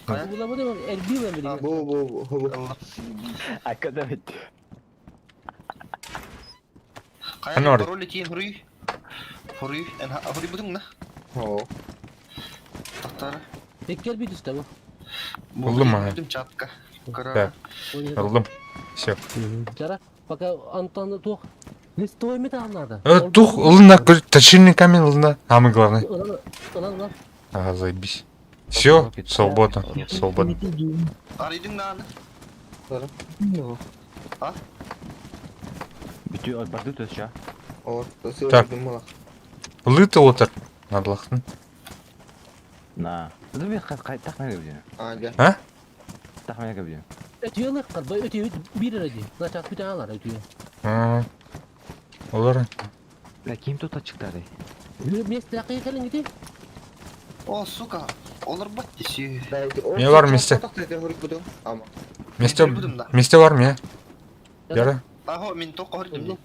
Була бу эрбилен билигин. Бу бу бу бу. Айка да бит. Хайа Анор. пароль тиен хуруй. Хуруй, эн хуруй бутуң на. О. Тахтара. Эккер бит үстэ бу. Булдум аны. Бүтүм чатка. Да. Ыллым. Все. Жара, пока Антон туох листовой металл надо. Тух, ылына, точильный камень ылына. Самый главный. Ылан, ылан, ылан. Ага, заебись. Все, свободно, свободно. Арыйдың нааны. Бүтү барды төс я. О, Так. Лыты отыр. Надлахтын. На. Ду би кай тахмай габдин. А, да. А? Тахмай габдин. Өтүө лык кар, өтүө бир эди. Начат бүтә алар өтүө. Олар. Бля ким тут чыкты? Месте кыйкылың ити. О, сука. Олар бат десе. Не бар вместе? Месте, месте бар ме? Яра. Аго, мен тоқ хордум.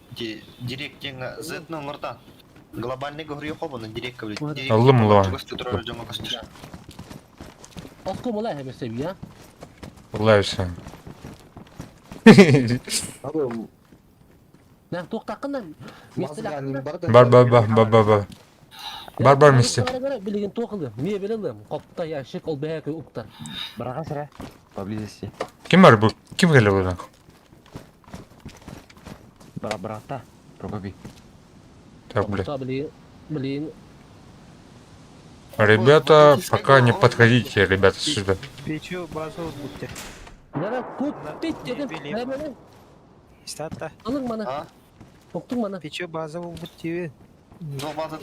Директ Z нормартан. Глобальный говорю хобаны директ блядь. Ыллым ылла. Отко мулай хемесе я. Ылла все. На туктакын месте Бар бар бар бар бар бар. Бар бар месте. Билеген тоқылы, мебель ылым, копта ящик ол бәһәке уктар. Барага сыра. Поблизости. Ким бар бу? Ким келе будан? Бара баракта. Прокопий. Так, блядь. Билеген, билеген. Ребята, пока не подходите, ребята, сюда. Печу база будьте. Яра кут пит дедим. Мебель. Стата. Алың мана. Токтуң мана. Печу база будьте. Жоқ база.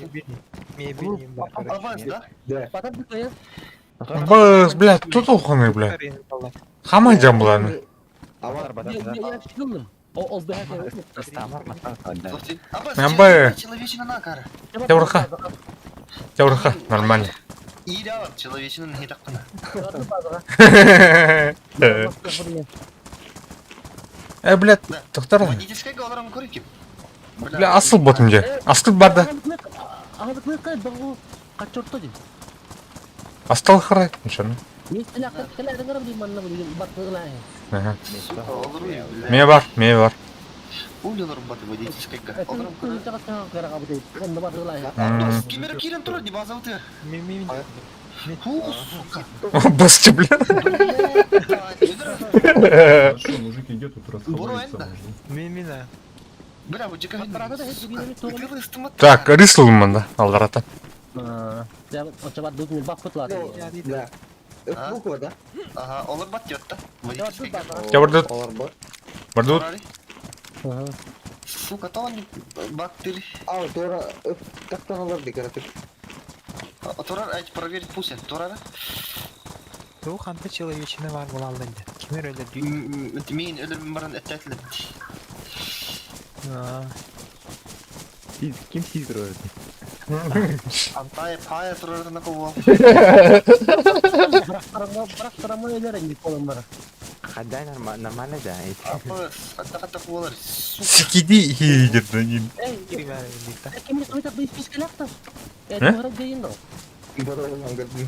Мебель бар. Аванс, да? Да. Батар бит я. Бас, блядь, тут уханы, бля. Хамай жамбыланы. Батар батар. Ящик ылым. Ол бәһәке уктар. Амбай. Человечина накара. Тәуірха. Тәуірха, нормально. Иля человечина не таққына. Э, блядь, тоқтар. Водительская оларым көрекем. Бля, асыл ботым же. Асыл бар да. Азыклык багу качорто ди. Астал харай. Ничего. Ага. Ме бар, ме бар. Улилар баты водительская. Оларым М. Кемері кирен тұрады, не база өте. Мен Фу, сука. Басты, бля. Хорошо, мужик идет, тут расхвалится можно. Мен мен. Бля, bu жека. Так, рыслымын да, алдарата. Да. Буква, да? Ага, олар бат диyor да. Водительская. Я бардут. Олар бар. Бардут. Сука, то они бактери. А, тора, тактан алар ди, короче. Турар, айт проверить пусть. Турар. Ту ханты человечина бар була алды. Кимер öyle дүй. Мен өлөр баран эттәтле. Сиз ким сиз турар? Антай пая турарына кого. Хадай нормально да. Апы, хатта хатта болар. Сикиди хидер да ним.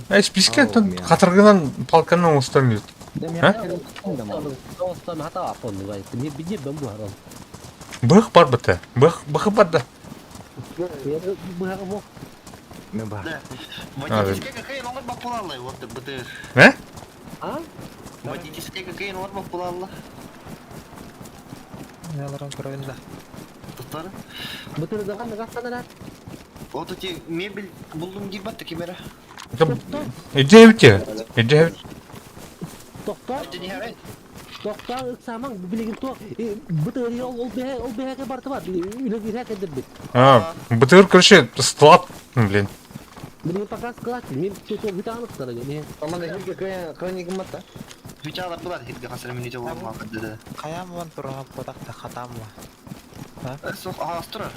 Эй, списке тут хатыргынан палканан устан идет. А? Бых бар быты. Бых, бых бар да. Водительская какая номер бапулалла, вот БТР. Э? А? Водительская какая номер бапулалла. Аларым көрөндө. Туттар. БТР даган гастанара. Вот эти мебель булдум дип батты кемера. Иди өте. Иди өте. Токта. Токта ыксамаң билеген то БТР ол ол бе ол беге барты бар. Үле бирәк эдер бит. А, БТР, короче, склад, блин. Билеген пока склад. Мен то битанык тара. Не. Аманда хирге кая кая гымматта. Бичалар булар хирге хасыр мен ите болмак деди. Каям ван турган потакта хатам ва. Сох аас турар.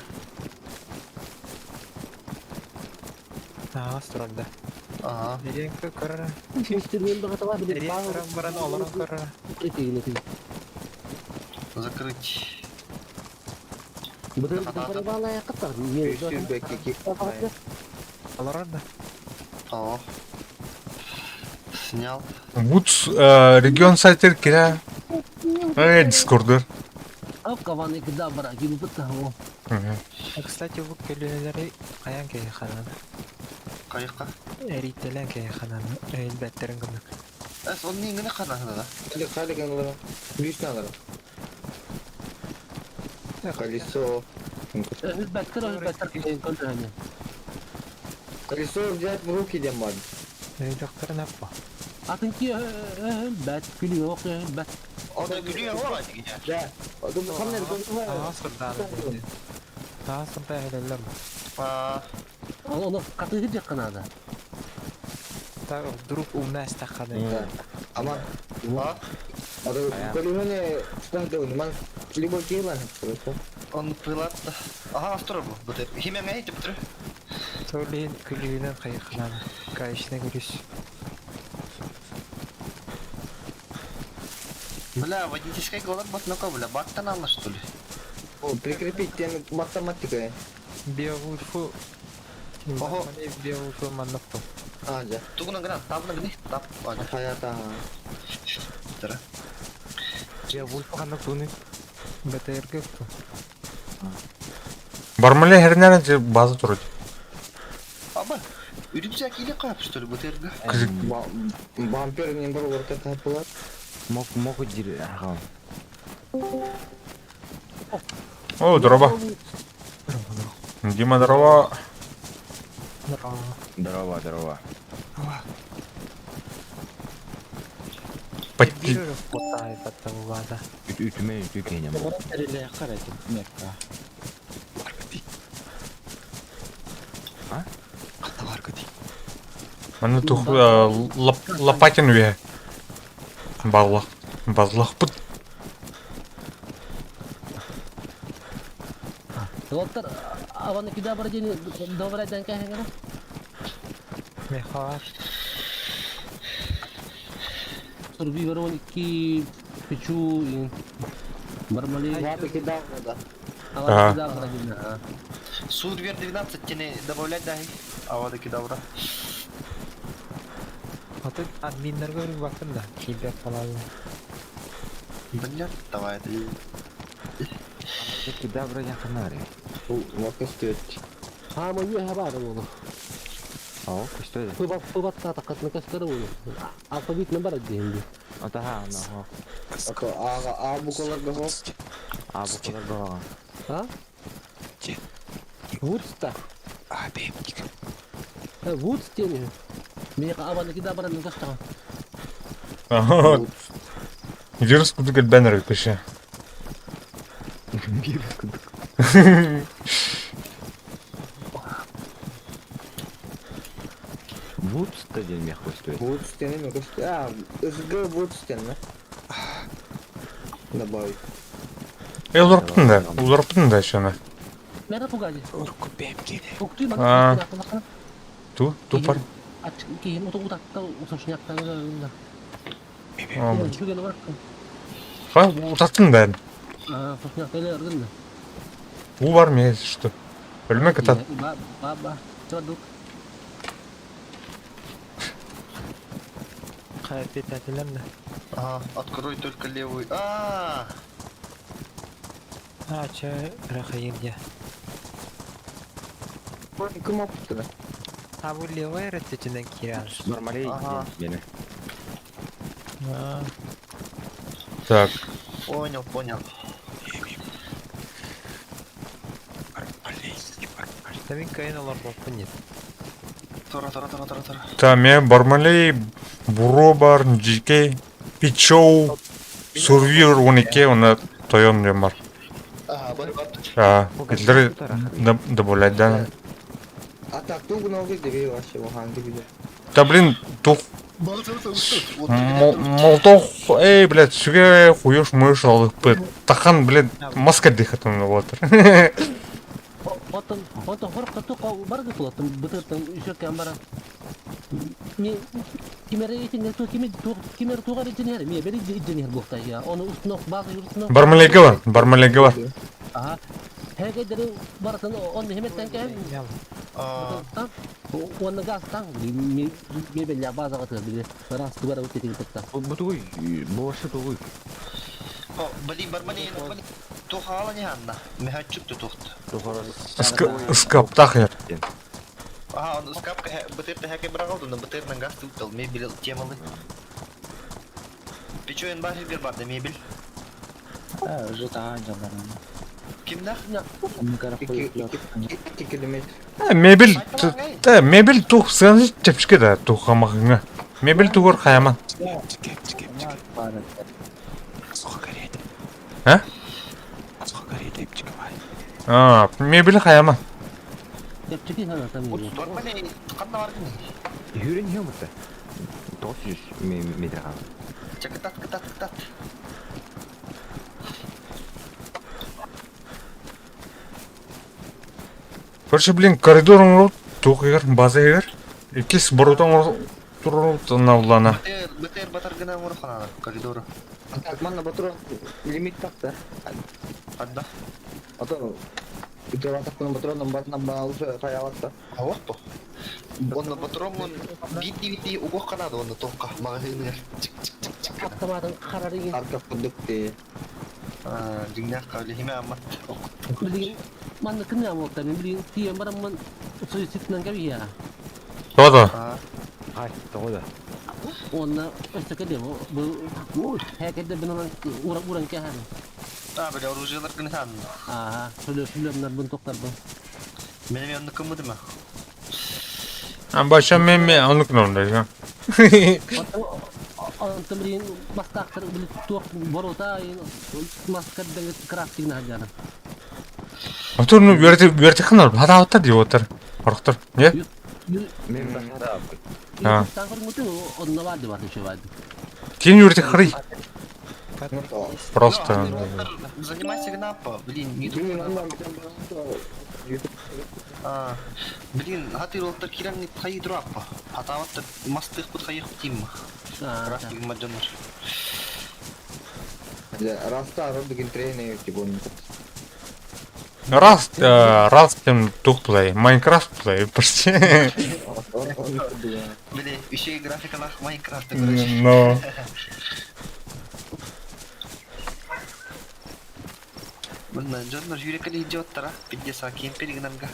Аас турар да. Ага. Деген көрөр. Мистер багата бар билеген. Баран олорун көрөр. Закрыть. Үс 22. Олорор да. О. Снял. Вудс регион сайтер кира. Дискордер. Кстати, бу көлүөлэри хайан киһи ханан. Кайыкка. Эрийтэлэн киһи ханан. Элбэттерин гыннык. Эс, он не гына ханан да. Хали хали гына. Бүүс надо. Колесо. Колесо взять в руки дем бар. Өйдөхтөрүн аппа. Ото күлүө ора дигине. Да. Аас кырдааны. Аас кырдаа хэлэллэр. А, Так вдруг умна стаханы. Ама а, Колесоны что ман любой кило просто. он пилат. Ага, астро бу. Бу химе ngay тип тур. Толин күлүүнэн хайыхнан. Кайшны күлүс. Бля, водительская голод батнака, бля, баттан алла что ли? О, прикрепить тем математика. Беовульфу. Ого. Беовульфу маннаппу. А, да. Тугуна гына, табына гыны, тап. Ага. Хаята. Тара. Беовульфу ханна туны. БТР ту. Бармале хернер база турут. Аба, үрүп киле кап что ли, бу терге. Бампер не бар орта тапылар. Мог могут дир. Ага. О, здорово. Дима, здорово. Здорово, здорово. Почти. Үтүмэ үтү кенем. Маны тух лопатин үе. Баллах. Базлах пыт. Мехар. Вата кидал, да. А. Сурвер 12 тене добавлять дай. Авада кедавра. Аты админнер көрүп бактым да. Кибер балалы. Блядь, давай это. Кедавра якынары. Вакастет. О, что это? Ата ха, А то а а букалар гого. А букалар гого. Ага. Вирус кудык баннер пише. Вирус кудык. Вудс ден мех көстөй. Вудс ден мех көстөй. А, СГ Вудс ден Добавить. Я уларптын да, уларптын да еще А. Ту, ту пар. Ха, утаттын да. У бар ме, что? Өлмек атат. Ага, открой только левую. А, А, че, рахаин я. Кым апты? А бу левая реттетинен киран. Нормалей Ага. мени. Так, понял, понял. Тамин кайын алар баппын нет. Тора, тора, тора, тора, тора. та ме Бармалей, Буро бар, Джикей, Пичоу, Сурвир 12, оны тойон дем бар. Ага, бар, бар. А, итлер добавлять, да. А так тугу новый деби вообще вахан деби. Да блин, тух Молотов, эй, блядь, сүге хуёш мыш алып, тахан, блядь, маска дыхат он вот. Бармалейге бар, бармалейге бар. Һээгэйдэри барытын онно химеттэн кэһэн уонна газтан мебеллээх базаҕа били ыраас тугара тетиги кытта. Бу тугуй? Бу вообще тугуй? О, блин, бармани, туох аала не анна. Мехаччык тутухт. Ыскаптаах ер. Ага, он ыскап бытыр тэхэке бырагал, но бытырнан газ тутал, мебель темалы. Печоен бар хиргер бар да мебель. А, уже таһаан дьалларан. Кимнах? 2 километр. Мебель, да, мебель тух сыаны чэпчэки да тух хамахыңа. Мебель тугар хаяман. А? А, мебель хаяман. Чэпчэки санатам. Бармани, ханна баргын. Хүрен хэмүтэ. 900 метр хаал. Чакытат, кытат, кытат. Короче, блин, коридор оҥорут, туох игэр, база игэр. Иккис борута оҥор турурут наллана. БТР, БТР батаргына оҥоро ханана, коридору. Так, манна патрон лимит тахта. Адда. А то Италатахпын патроном барынан баалышы хаялатта. Ауақ бу. Онно патроммун бит-бит угох канады онно тоққа магазиныгар. Чик-чик-чик-чик. Автоматын харарыгын. Арка кудук те. Дьиҥнээх кабелихиме аммат. Билигин манна кимне амуоттар мен билигин тиийэн бараммын суицидынан кэбиһиэҕэ. Тоҕо? Хай, тоҕо да. Уонна өссө кэлиэм бу һээкэйдэрбин ылан уран кэһэм. А, бля, оружиелар гынытан. Ааха, сүлүөмнэрбин туктарбын. Менем онну кыммыдыма. А баша мен мен оннук норм Онтон билигин бастаахтар били туох боруота маска крафтигна сылдьарын. Отор ну үөрэтэ үөрэтэ норм. Хатаабыттар дии уоттар. Орохтор. Не? Мен башта А. Ютубтан көрмөтүм онно баар бар еще бар. Ким үөрэтэ хрый? Просто. Занимайся гнапа, блин, не Блин, А, блин, хаты олтар киран хайы дураппа. Хатаватта мастых пут хайы тим. Крафтинг маджанар. Раста арабдыгын тренер типа. Раз, раз тем тух плей, Майнкрафт плей, почти. Блин, еще и графика нах Майнкрафта, короче. Но. Блин, Джоннар жүрекали идиоттара, пиздеса, кемпер гынанга.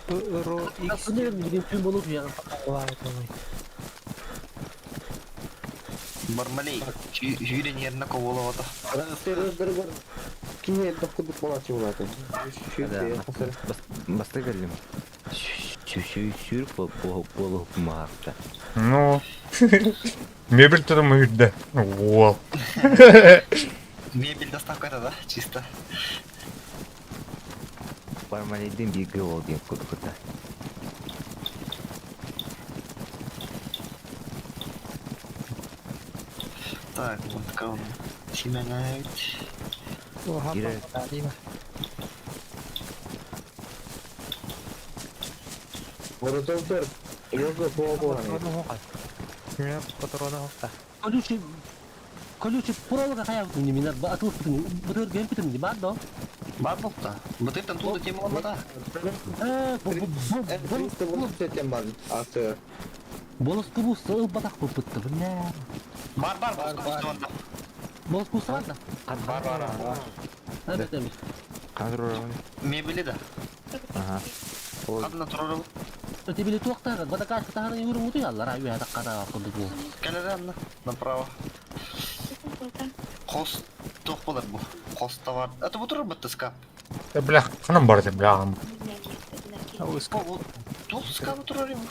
Билигин түн болуп я. Бармалей, жүрен еріне коволовата. Кини кудук болачы болаты. Баста келдим. Сүүрүк болуп маарта. Ну. Мебель тогда мы да. Уол. Мебель доставка это, да? Чисто. Бармалейдин биги ол диэн кудукута. Так, вот такая он. Семена. Кире. Воротовтар, йога по-по. Колючий колючий проволока хаябытын неминер атылыппытын бытыр кемпитин бар да. Бар болта. Бытыртан тулда тема алмада. Э, Триста восемьдесят бар. Аты. Болоску бу сыл батак буппытты. Бля. Бар бар бар бар. Болоску бар да. Бар бар. Evet evet. Қазір орын. Мебели да. Ага. Қадына тұрар Öte bile tuaktar, bada kaç tane yorum utuyorlar abi ya dakikada akıllı bu. Кәлері анна, направо. Қос тоқ болар бұл. Қос товар. Это бұл тұрар бітті скап. Да бля, ханам бар деп бля. Тоқ скап тұрар ем.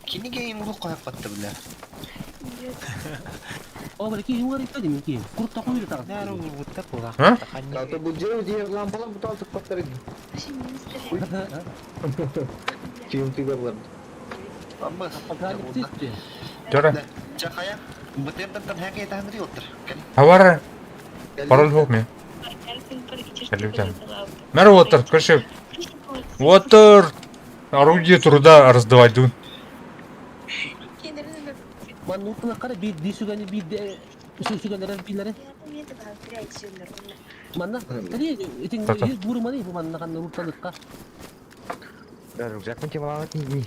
Кинеге ең ұлық қойып батты бля. О, bir iki yumar istedim iki. Kurt takım yürü tarafı. А? А то бу жер лампалар бу талтык паттар. Ким тиге бар. Амма. Жора. Чахая. Бытыртан хәке тахандри оттыр. Хабар. Пароль жоқ мен. Мэр отыр, короче. Отыр. Орудие труда раздавать дун. Man nutuna kara bir disugani bir de Сүгэлэрэр биилэри. Манна, кэлиэ, итин Тата. бууруманы бу манна ханна урталыкка. Да, рюкзак мы темалават не.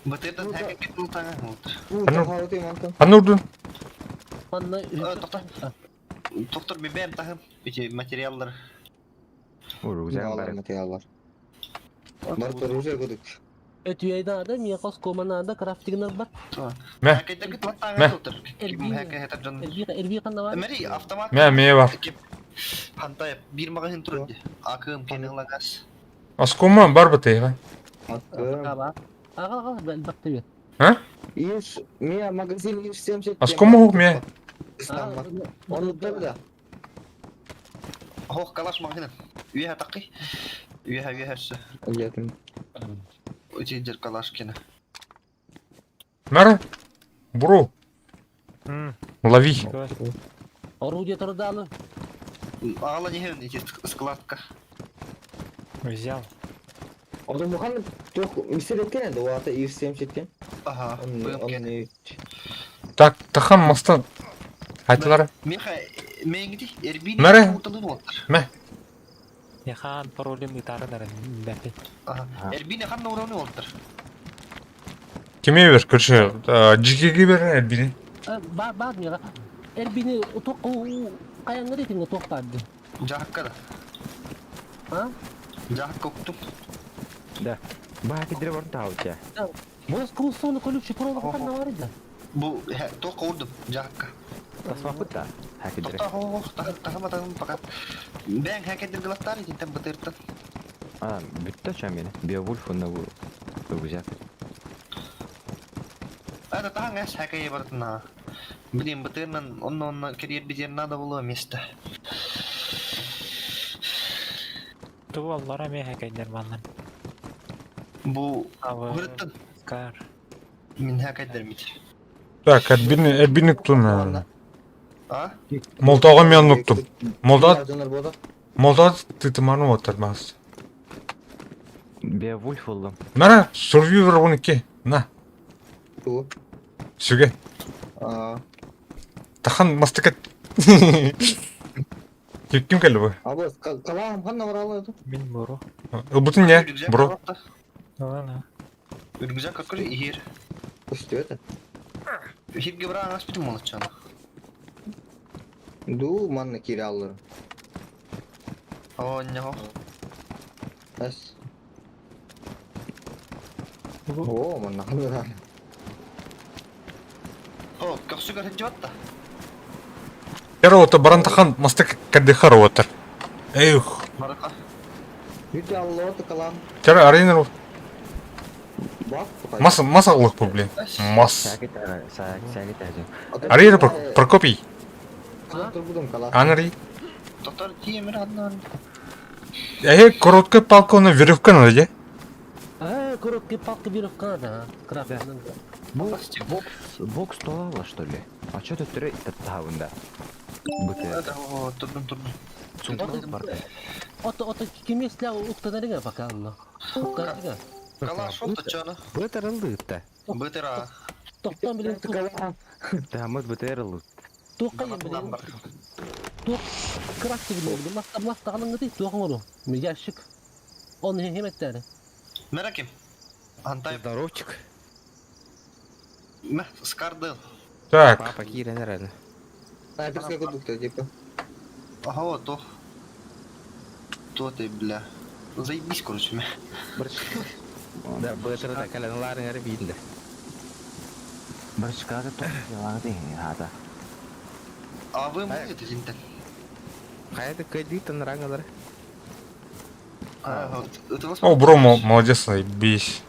Бытырдан хәкә кутаңа вот. Ханна урдун? Манна Токтор. Доктор бибем тахым. Эти материаллар. Рюкзак бар. Материаллар. Бар оружие кудук. Өтүйәйді мия қос команада крафтигнер бар. Мә. Мә. Эрби қанда бар? Мэри автомат. Мә, мә бар. Хантай бир магазин турды. Акым кенелагас. Оскома бар бытыйга. Аға, аға, бәлбәкті бер. А? Иш, мия магазин иш 77. Оскома хук мә. Оны да. Хох калаш магазин. Үйә тақи. Үйә үйә һәсе. Ятым. Үтедер калаш кене. Мара. Бро. Лови. Орудие турдалы. Ала не хен эти складка. Взял. Оны мухан тох миселеткен енді уата иш 77. Ага. Оны Так, тахан мастан. Айтылар. Меха менгди эрбин. Мара. Мә. Яхан паролин ытарынарын бәпи. Ага. Эрбин хан урауны олтыр. Кеме бер, короче, жикеге бер әлбине. Бар, бар миға. Эрбини тоқ қаяңыр етіңе тоқтарды. Жахакка да. А? Жахакка уктум. Да. Баа кидире барын таабыча. Бос кулсоны колючий проволока қанна бар еді. Бу тоқ урдум жахакка. Тасмапыт да. Хакидире. Тоқта хо тахама тахама пока. Бәң хакедер глаттар итен бытыртан. А, бүтті чам мені. Беовульф онна бу рюкзак. Это таң әс хакай бартына. Блин, бытырнан онна онна карьер безер надо было место. Туваллара ме хакайдер маннан. Бу гырыттын. Скар. Мин хакайдер мит. Так, әлбине, әлбине уктум. А? Молтага мен уктум. Молда, молда тытыманы отыр бас. Беовульф болдум. Мара, Survivor 12. На. Сүге. А. Тахан мастыка. Ким келді бу? Абы калам ханна бар алады. Мин буру. Бутын не? Бро. Ладно. Рюкзак какой ихир. Что это? Хирге бра аңас битим молодчаны. Ду манна кираллар. О, не хо. Әс. О, манна ханна. О, көхсүгөр хеджатта. Яра ота баран тахан мастык каддихар отыр. Эх. Барака. Үтә алла калам. Тара арена Бак. Мас мас аллах бу, блин. Мас. Арена Арена Прокопий. Анри. Доктор тиемир аннан. Э, короткая палка, она веревка надо, де? А, короткая палка веревка надо, а? Бокс, бокс, бокс тола, что ли? А что ты трей таавында? Это, турдум, турдум. Ото, ото, кемеслә уктанарыга пока анна. Уктанарыга. Калаш олты чаны. Бытыр ылды Бытыр а. Тоқтан билен Тамыз бытыр ылды. Тоқайын билен. Тоқ крафты билен. Маста маста алыңды тоқың ору. Ящик. Оны хеметтәре. Мераким. Антай. Здоровчик. Мә, скарды. Так. Папа кирен рано. Снайперская кудукта, типа. Ага, вот то. То ты, бля. Заебись, короче, мә. Да, бытыр да каленларын әрі бейінді. Бір шкада тоқ делаңды хата. А вы можете зинтен? Қайды кредитін раңалар. О, бро, молодец, бейсь.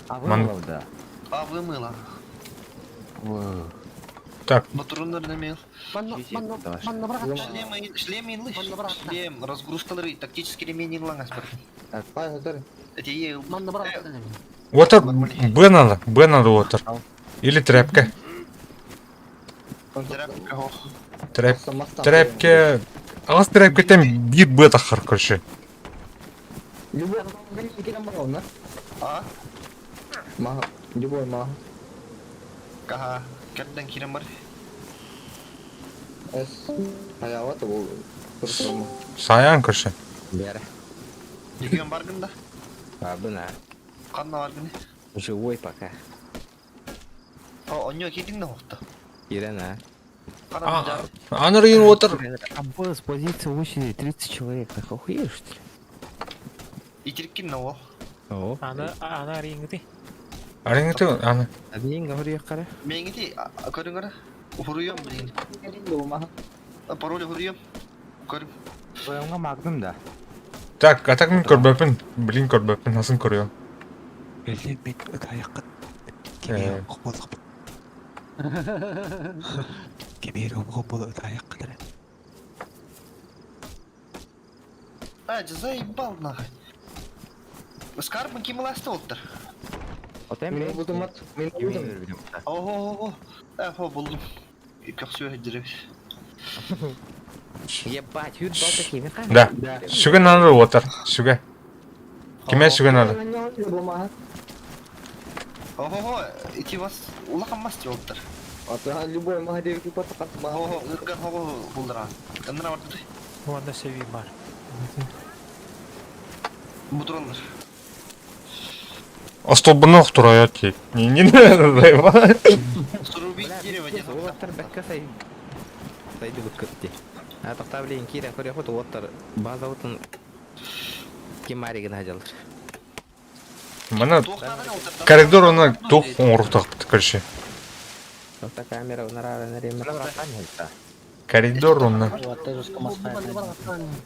А вы да. А вы мыло. Так. Батурундар немел. Шлем, шлем инлы. Шлем, разгрузкалары, тактический ремень инлаңас бар. Эти Уотер, Б надо, Б надо, Уотер. Или тряпка. Тряп, тряпка. Ағас тряпкатен бир Б тахар, короче. Любой на? А? Мага, любой мага. Каха, керден кирем бар. Эс. Хайаабат ол турсума. Саян көрсө. Бера. Регион баргын да? Бабын а. Ханна баргын? Живой пока. О, онньо киирдиҥ да охто. Ирен а. Ханна Аны район отыр. Аббас, позиция очереди 30 человек. Нахуй охуеешь, что ли? Итириккин на ол. О. Аны аны арыйыҥҥытый. Арыҥыты аны. Админ говорю қара. Меңити көрүҥ эрэ. Уһуруйуом блин. Пароль уһуруйуом. Көрүм. Боямға магнум да. Так, а так мин көрбөппүн. Блин көрбөппүн, асын көрүөм. Билим мин ытайыққыт. Э. Кемер оқ Кемер оқ болы ытайыққыт эрэ. А, заебал нахуй. Скарбын ким ыласты олтыр. Отем Мин булдум ат. Мин булдум. Ого-го-го. Э, хо, булдум. Көксүө хеддеребит. Ебать, юр балта кеме Да. Сүгэн аны отыр. Сүгэ. Киме сүгэн аны? Ого-го, ити вас улахан мас олтыр. Ата любой маһа диэки патакат маһа. Ого, ырган хого булдыра. Ындыра барды. Уонна сөбүй бар. Бутуралар. Остолбуну охтурая ти. Не не заебал. Срубить дерево где-то. Уолаттар бәккә сай сайды бүткөтти. А тоқта билен кирен көрө хот уолаттар база утун ким маригин хажалар. Мана коридор она тух оңруктак короче. Тоқта камера унарара нареме. Коридор онна.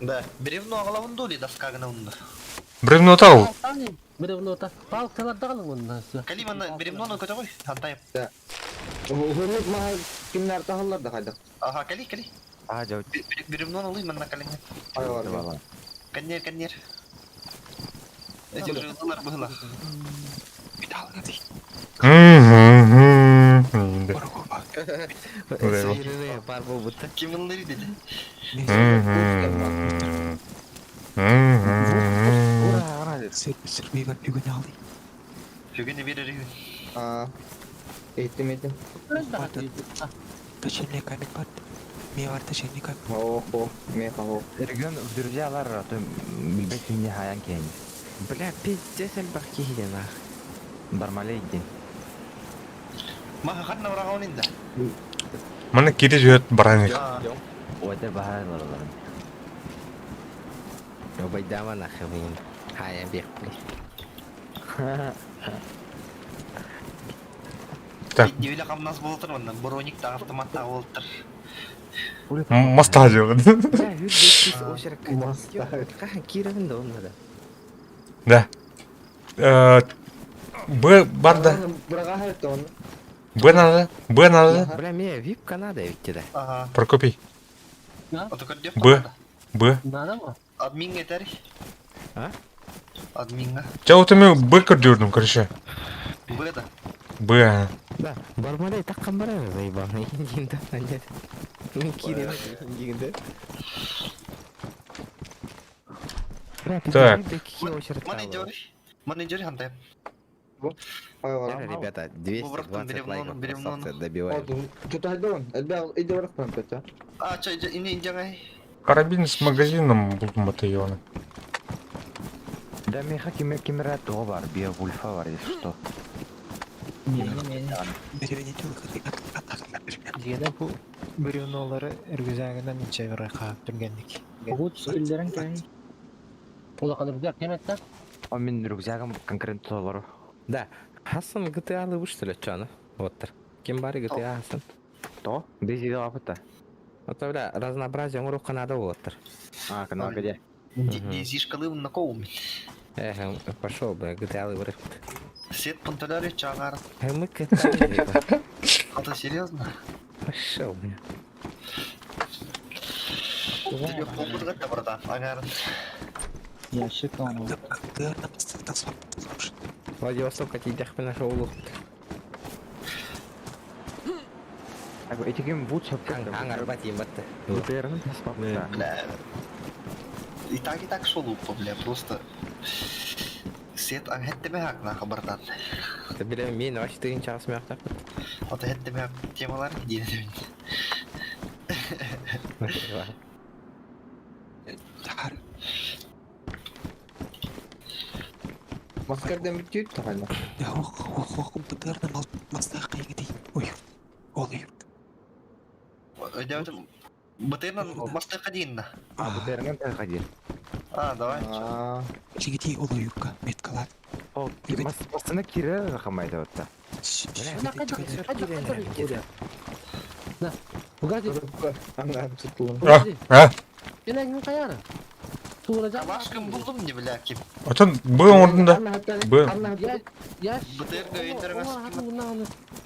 Да. Бревно агалабын доли доска гына унда. Бревно тал. Бревно та. Палкалар дагалың онна. Калиманы бревноны көтө кой. Антайып. Уһуннук маһа кимнәр тахаллар да хайда. Ага, кали, кали. А, жау. Бревноны ылый манна калине. Айвар. Каннер, каннер. Эти уже ылар быһыла. Бар бу бутта. Ким ыллары деди? Сырбый бар бүгін алды. Бүгін берер А. Эттим эттим. Точильный камень бар. Ме бар точильный камень. О, о, меха о. Регион в друзьялар, а то билбек не хаян кен. Бля, пиздец элбах кихиден ах. Бармалей дин. Маха ханна бараган инде. Мана кири жөт бараник. Ода бахарлар. Обайдама нахуй. Хаян бек. Так. Дивиле камнас болтыр мында. Броник та автомат та болтыр. Моста жок. Бля, юр бек очерк. Кахан кирен да онда да. Да. Б барда. Бырага хайта он. Б надо. Б надо. Бля, мне випка надо ведь да. Ага. Прокопий. Ото көрдүк. Б. Б. Надо ма? Админ этер. А? Админга. Жа вот мен Б көрдүрдүм, короче. Б да. Б. Да, бармалей таккан бар заебал. Дигенде. Мен кирен дигенде. Так. Менеджер. Менеджер хантай. Айвар. Ребята, 220 лайков красавцы, добиваем. Что-то хайда он. Элбә иде барак пампета. А, чай, ине инжаңай. Карабин с магазином булдум это Да меха киме кимера то бар, биовульфа бар, если что. Дигәнә бу бревнолары рюкзагынан ничә бер кагып түргәнлек. Улахан рюкзак кеметте. А мен рюкзагым конкретно толору. Да, Хасан GTA-лы выштылы чаны. Вот. Ким бар GTA Хасан? То? Без еде лапыта. Вот, бля, разнообразие оңру канада болоттыр. А, канада где? Дизишкалы на коум. Эх, пошел, бля, GTA-лы вырых. Сет панталари чагар. Мы к этому. А то серьезно? Пошел, бля. Тебе полгода братан. Агар. Ящик он. Владивосток, а тебе нашел улух. Этигим бут Бля. И так шел бля, просто. Сет аңхеттеме хак нахы братан. Ты бля, мен вообще ты час мягко. Ото хеттеме хак темалар диде. Маскардан бүтүүт тахана. Өйдөөтүм. БТР-нан мастыахха диинна. А, БТР-нан тыаха диир. А, давай. Аа. Ол масына киирэр хамайда батта. Да. Бугати. Аңарым tutulun. А, а, Келен каяра. Тура жа. Калашкын булдум не бля ким. Отон б ордунда. Б. Я я БТР-га өйдөрөңөс ким.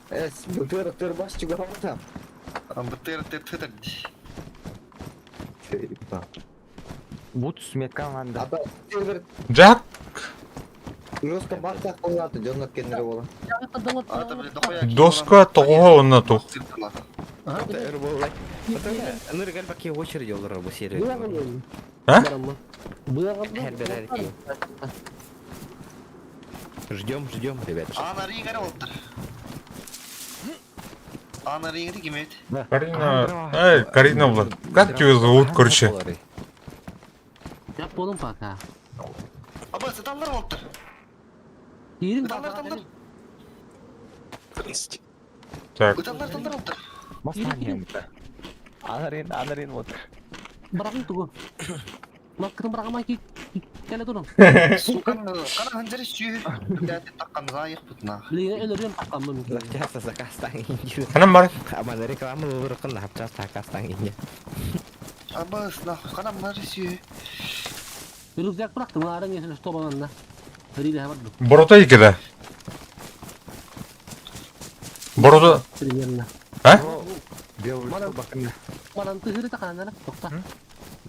Эс, БТР төр баш чугамата. БТР төр төр. Бут сметкан ванда. Ата сервер Жак. жестко бактак болот, жонот кенере болот. Ата бля дохуя. Доска тоҕо онна тух. Ныргал баки очередь олар бу серия. А? Ждем, ждем, ребят. Ана ригер олтур. Ана ригер ким эт? Карина. Эй, Карина, блин. Как тебя зовут, короче? Я болом пока. Аба саталлар олтур. Кирин Ыталлар ыталлар. Так. Ыталлар ыталлар олтур. Анарин, анарин вот. Барагын тугу. Маккын барагама ки келе турун. Сука, кана ханжары сүйür. Бля, таккан зайык бутна. Билген өлөрүм такканмын. Часто заказ таңин. Ханан бар. Аман реклама ылырыкын хапчас заказ таңин. Аба, нахуй, кана мары сүйür. Рюкзак бырактым, арын есін что болғанда. Риде хабар Борота икеде. Борота. примерно. А? Белый бакны. Манан тыгыры тақанана, тоқта.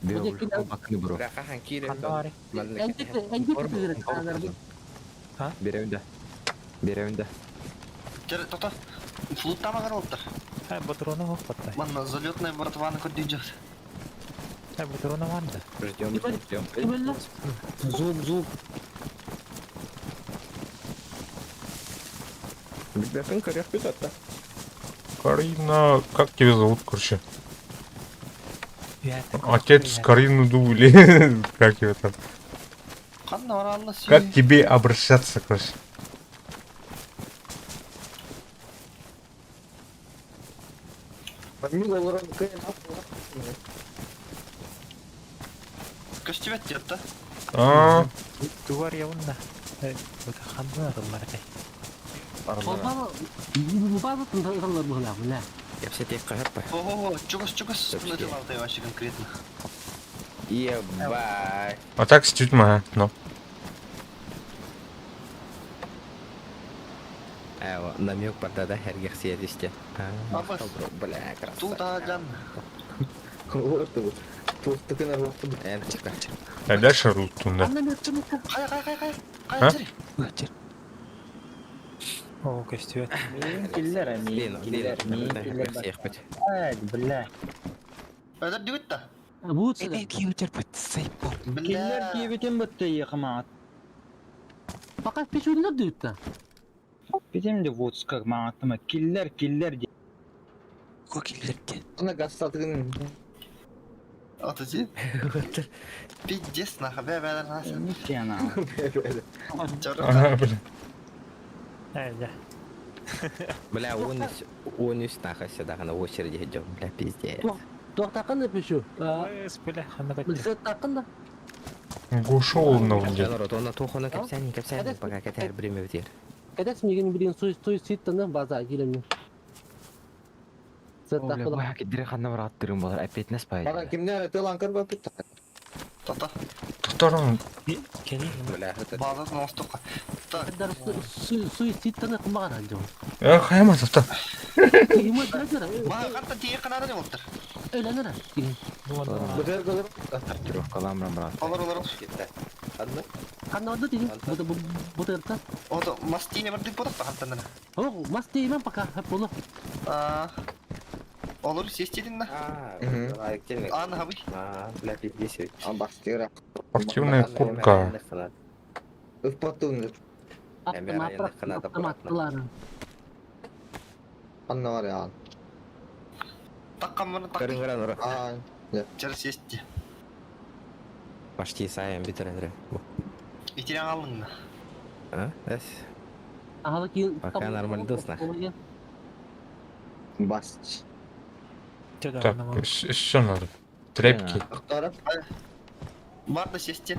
Белый бакны бро. Әнжек тыгыры тақанана. Беремде. Беремде. Жер, тоқта. Флуттама кара олтур. Ай, патрона хоппатта. Манна залетная братваны көрдүн жок. Ай, патрона ванда. Ждем, ждем. Зум, зум. Бекин кореш питатта. Карина, как тебя зовут, короче? Отец Карину Дули. Как его там? Канна оралла сүйür. Как тебе обращаться, короче? Мил олорон кыйын Көстүбөт диэтта. А, Тугар явында. Бу ханды атылар этэй. База, база тындырылар бұғыла, бля. Я все тек кахаппа. Ого, чугас чугас түнөтүп алты вообще конкретно. Ебать. а так с тюрьма, но. Намек бардада хергех съедисте. Абас. Бля, красавчик. Туда жан. Олорду. Туктукына вакыт. А дальше рутунда. Кай кай кай кай. А? Кай жери? О, көстүбөт. Мин киллер, мин киллер, мин киллер. Всех быть. Ай, бля. Öder дүгүт да. Бут Киллер киебитин бутты якымаат. Пока пешүлер дүйітті. Битим де вудска мааттыма киллер киллер ди. Ана газ сатыгын. Аты же. Пиздец нахуй, бә бә нахуй. Ничена. Ага, блин. Ай, да. Бля, он из нахуй сюда на очереди идем, бля, пиздец. Тоқтақын да пешу. Ой, бля, ханна катты. Білсе тақын да. Гушел на где. Народ, он на туху на капсяне, капсяне, пока катер время в дер. Кәдәс меген білген суициттаны база келемін. Бля, кидре ханна брат трым был, опять нас Бара поедет. кимнер тылан кырба бит. Тоқта. Тоторон. Кели. Бля, это Базасын остуққа. Так, Суициттаны қымаған әлде. Э, хайма завтра. мага карта тие канада деп олтур. Öğlenir. БТР голор. Трёхка ламрам, брат. Олар олар. Одна? Қаннауды дейін. Бұ тырта. Ото мастине бар дип бодок та кантанына. О, мас деймін пока. Бұны. А. Олар сестедин на. А, Мгм. лайк тебе. Аны хабы. А, бля, пиздец. А бастыра. Спортивная куртка. Ыппаттын. Автоматтылары. Анна бар я. Таккаммын так. Көрүн көрөн ора. Чер сесте. Почти сайын бүтэрэн эрэ. Итирен алдың да. А? Эс. Ахалы кийин. Пока нормально досна. Бас. Так, еще надо. Тряпки. Бар да сесте.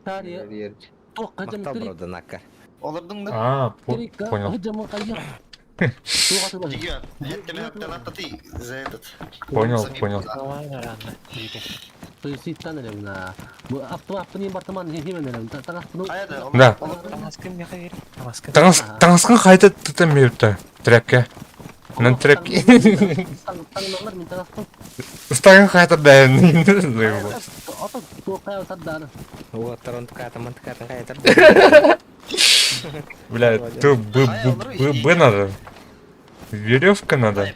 Тария. Мактал брода накка. Олордың да. А, понял. Понял, понял. Да. Таңас, таңасқын қайта тұтам беріпті. Тряпка. Нан тряпки. Ұстаған қайта бәрін. Бля, то Б, Б, Б, Б надо. Веревка надо.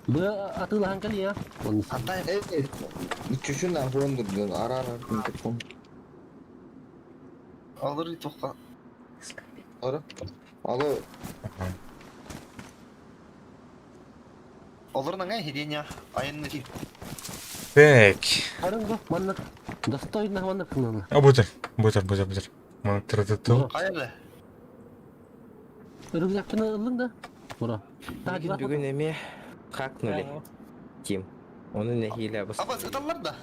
Б атылахан кали я. Чүчүн ахуон ара ара телефон. Алыр тоққа. Ара. Алло. Олар наңа хедения айынны ти. Так. Арынга манна достойно манна кынаны. А бутер, бутер, бутер, бутер. Мана Кайда? Рюкзакны ылдың да. Бура. Бүгін бүгін эме хакнули. Тим. Оны нехиле бас. Абас ыталлар да.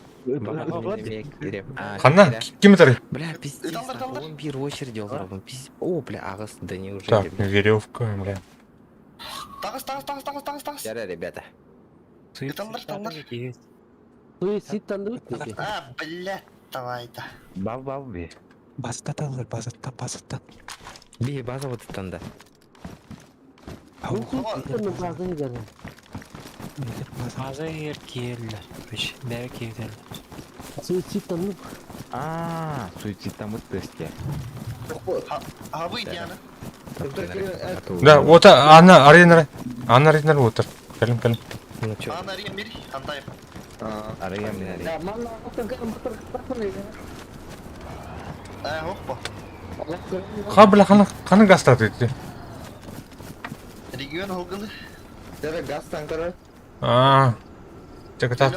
Ханна, ким это? Бля, пиздец, он бир очереди олар. О, бля, ағыс, да неужели. Так, веревка, бля. Тағыс, тағыс, тағыс, тағыс, тағыс, тағыс. Яры, ребята. Ыталлар, ыталлар. Суицид өтті. А, бля, давай да. Бав, бав, би. Базата таллар, базатта, базатта. Би, база вот да. База егер киелді. Үш, бәрі киелді. Суицид танды. А, суицид там өтті А вы Диана. Да, вот она, арена, она арена отыр. Кәлім, кәлім. Ну чё? Ана арен бери, антайып. Арен бери. Да, мана Ә, опа. Ха, бля, хана, хана газ тады. Регион холгылы. Дәрі газ танкары. А, те кытат,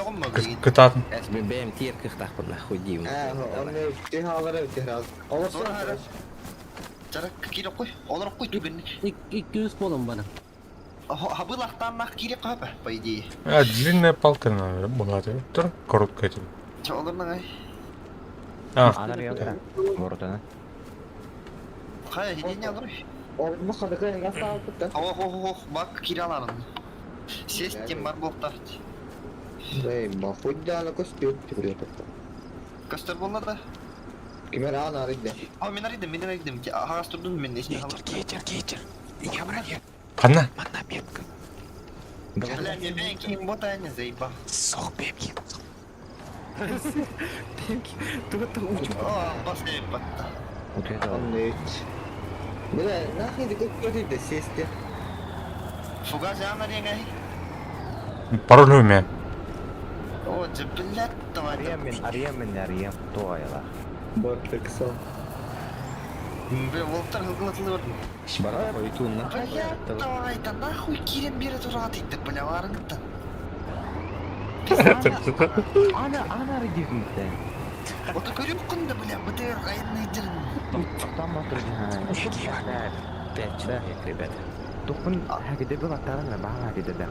кытат. Эс бен бэм тир кыхтах нахуй дим. Ә, оны техалары техраз. Олар Жарак кире кой. Олар кой түгін. 200 болом бана. Хабыл ақтан кире қапа, по идее. А, длинная палка надо была, да? Короткая тебе. Олар ай. А. Воротана. Хай, хедене алыр. Ол бу хадыкы газ алып та. Ох, ох, ох, бак кире аларын. Сестем бар болтар. Эй, бахуй да на костюм. Костер болла да. Кимер ана арыйды. А, мен арыйдым, мен арыйдым. Ағас тұрдым, мен есіне қалып. Кетер, кетер. Я Ханна. Манна метка. Бля, мен бен киім бота не заеба. Сох, бемки. Тут учу. О, бас батта. Вот это. Бля, нахуй ты как да сесте. Фугас ана реңай. Пароль у меня. О, блядь, давай. Арьям арьям арьям то айла. Бартыксал. Бля, волктар хылгылатылы бар. Бара койтун на. Блядь, давай, да нахуй кирен бері тұрады дейді, бля, арыңыттан. Ана, ана арыдивм. Вот көріп күнді, бля, БТР айын жерін. Там отыр. Пять человек, ребята. Тухпын хагиде был аттаран бага хагиде да.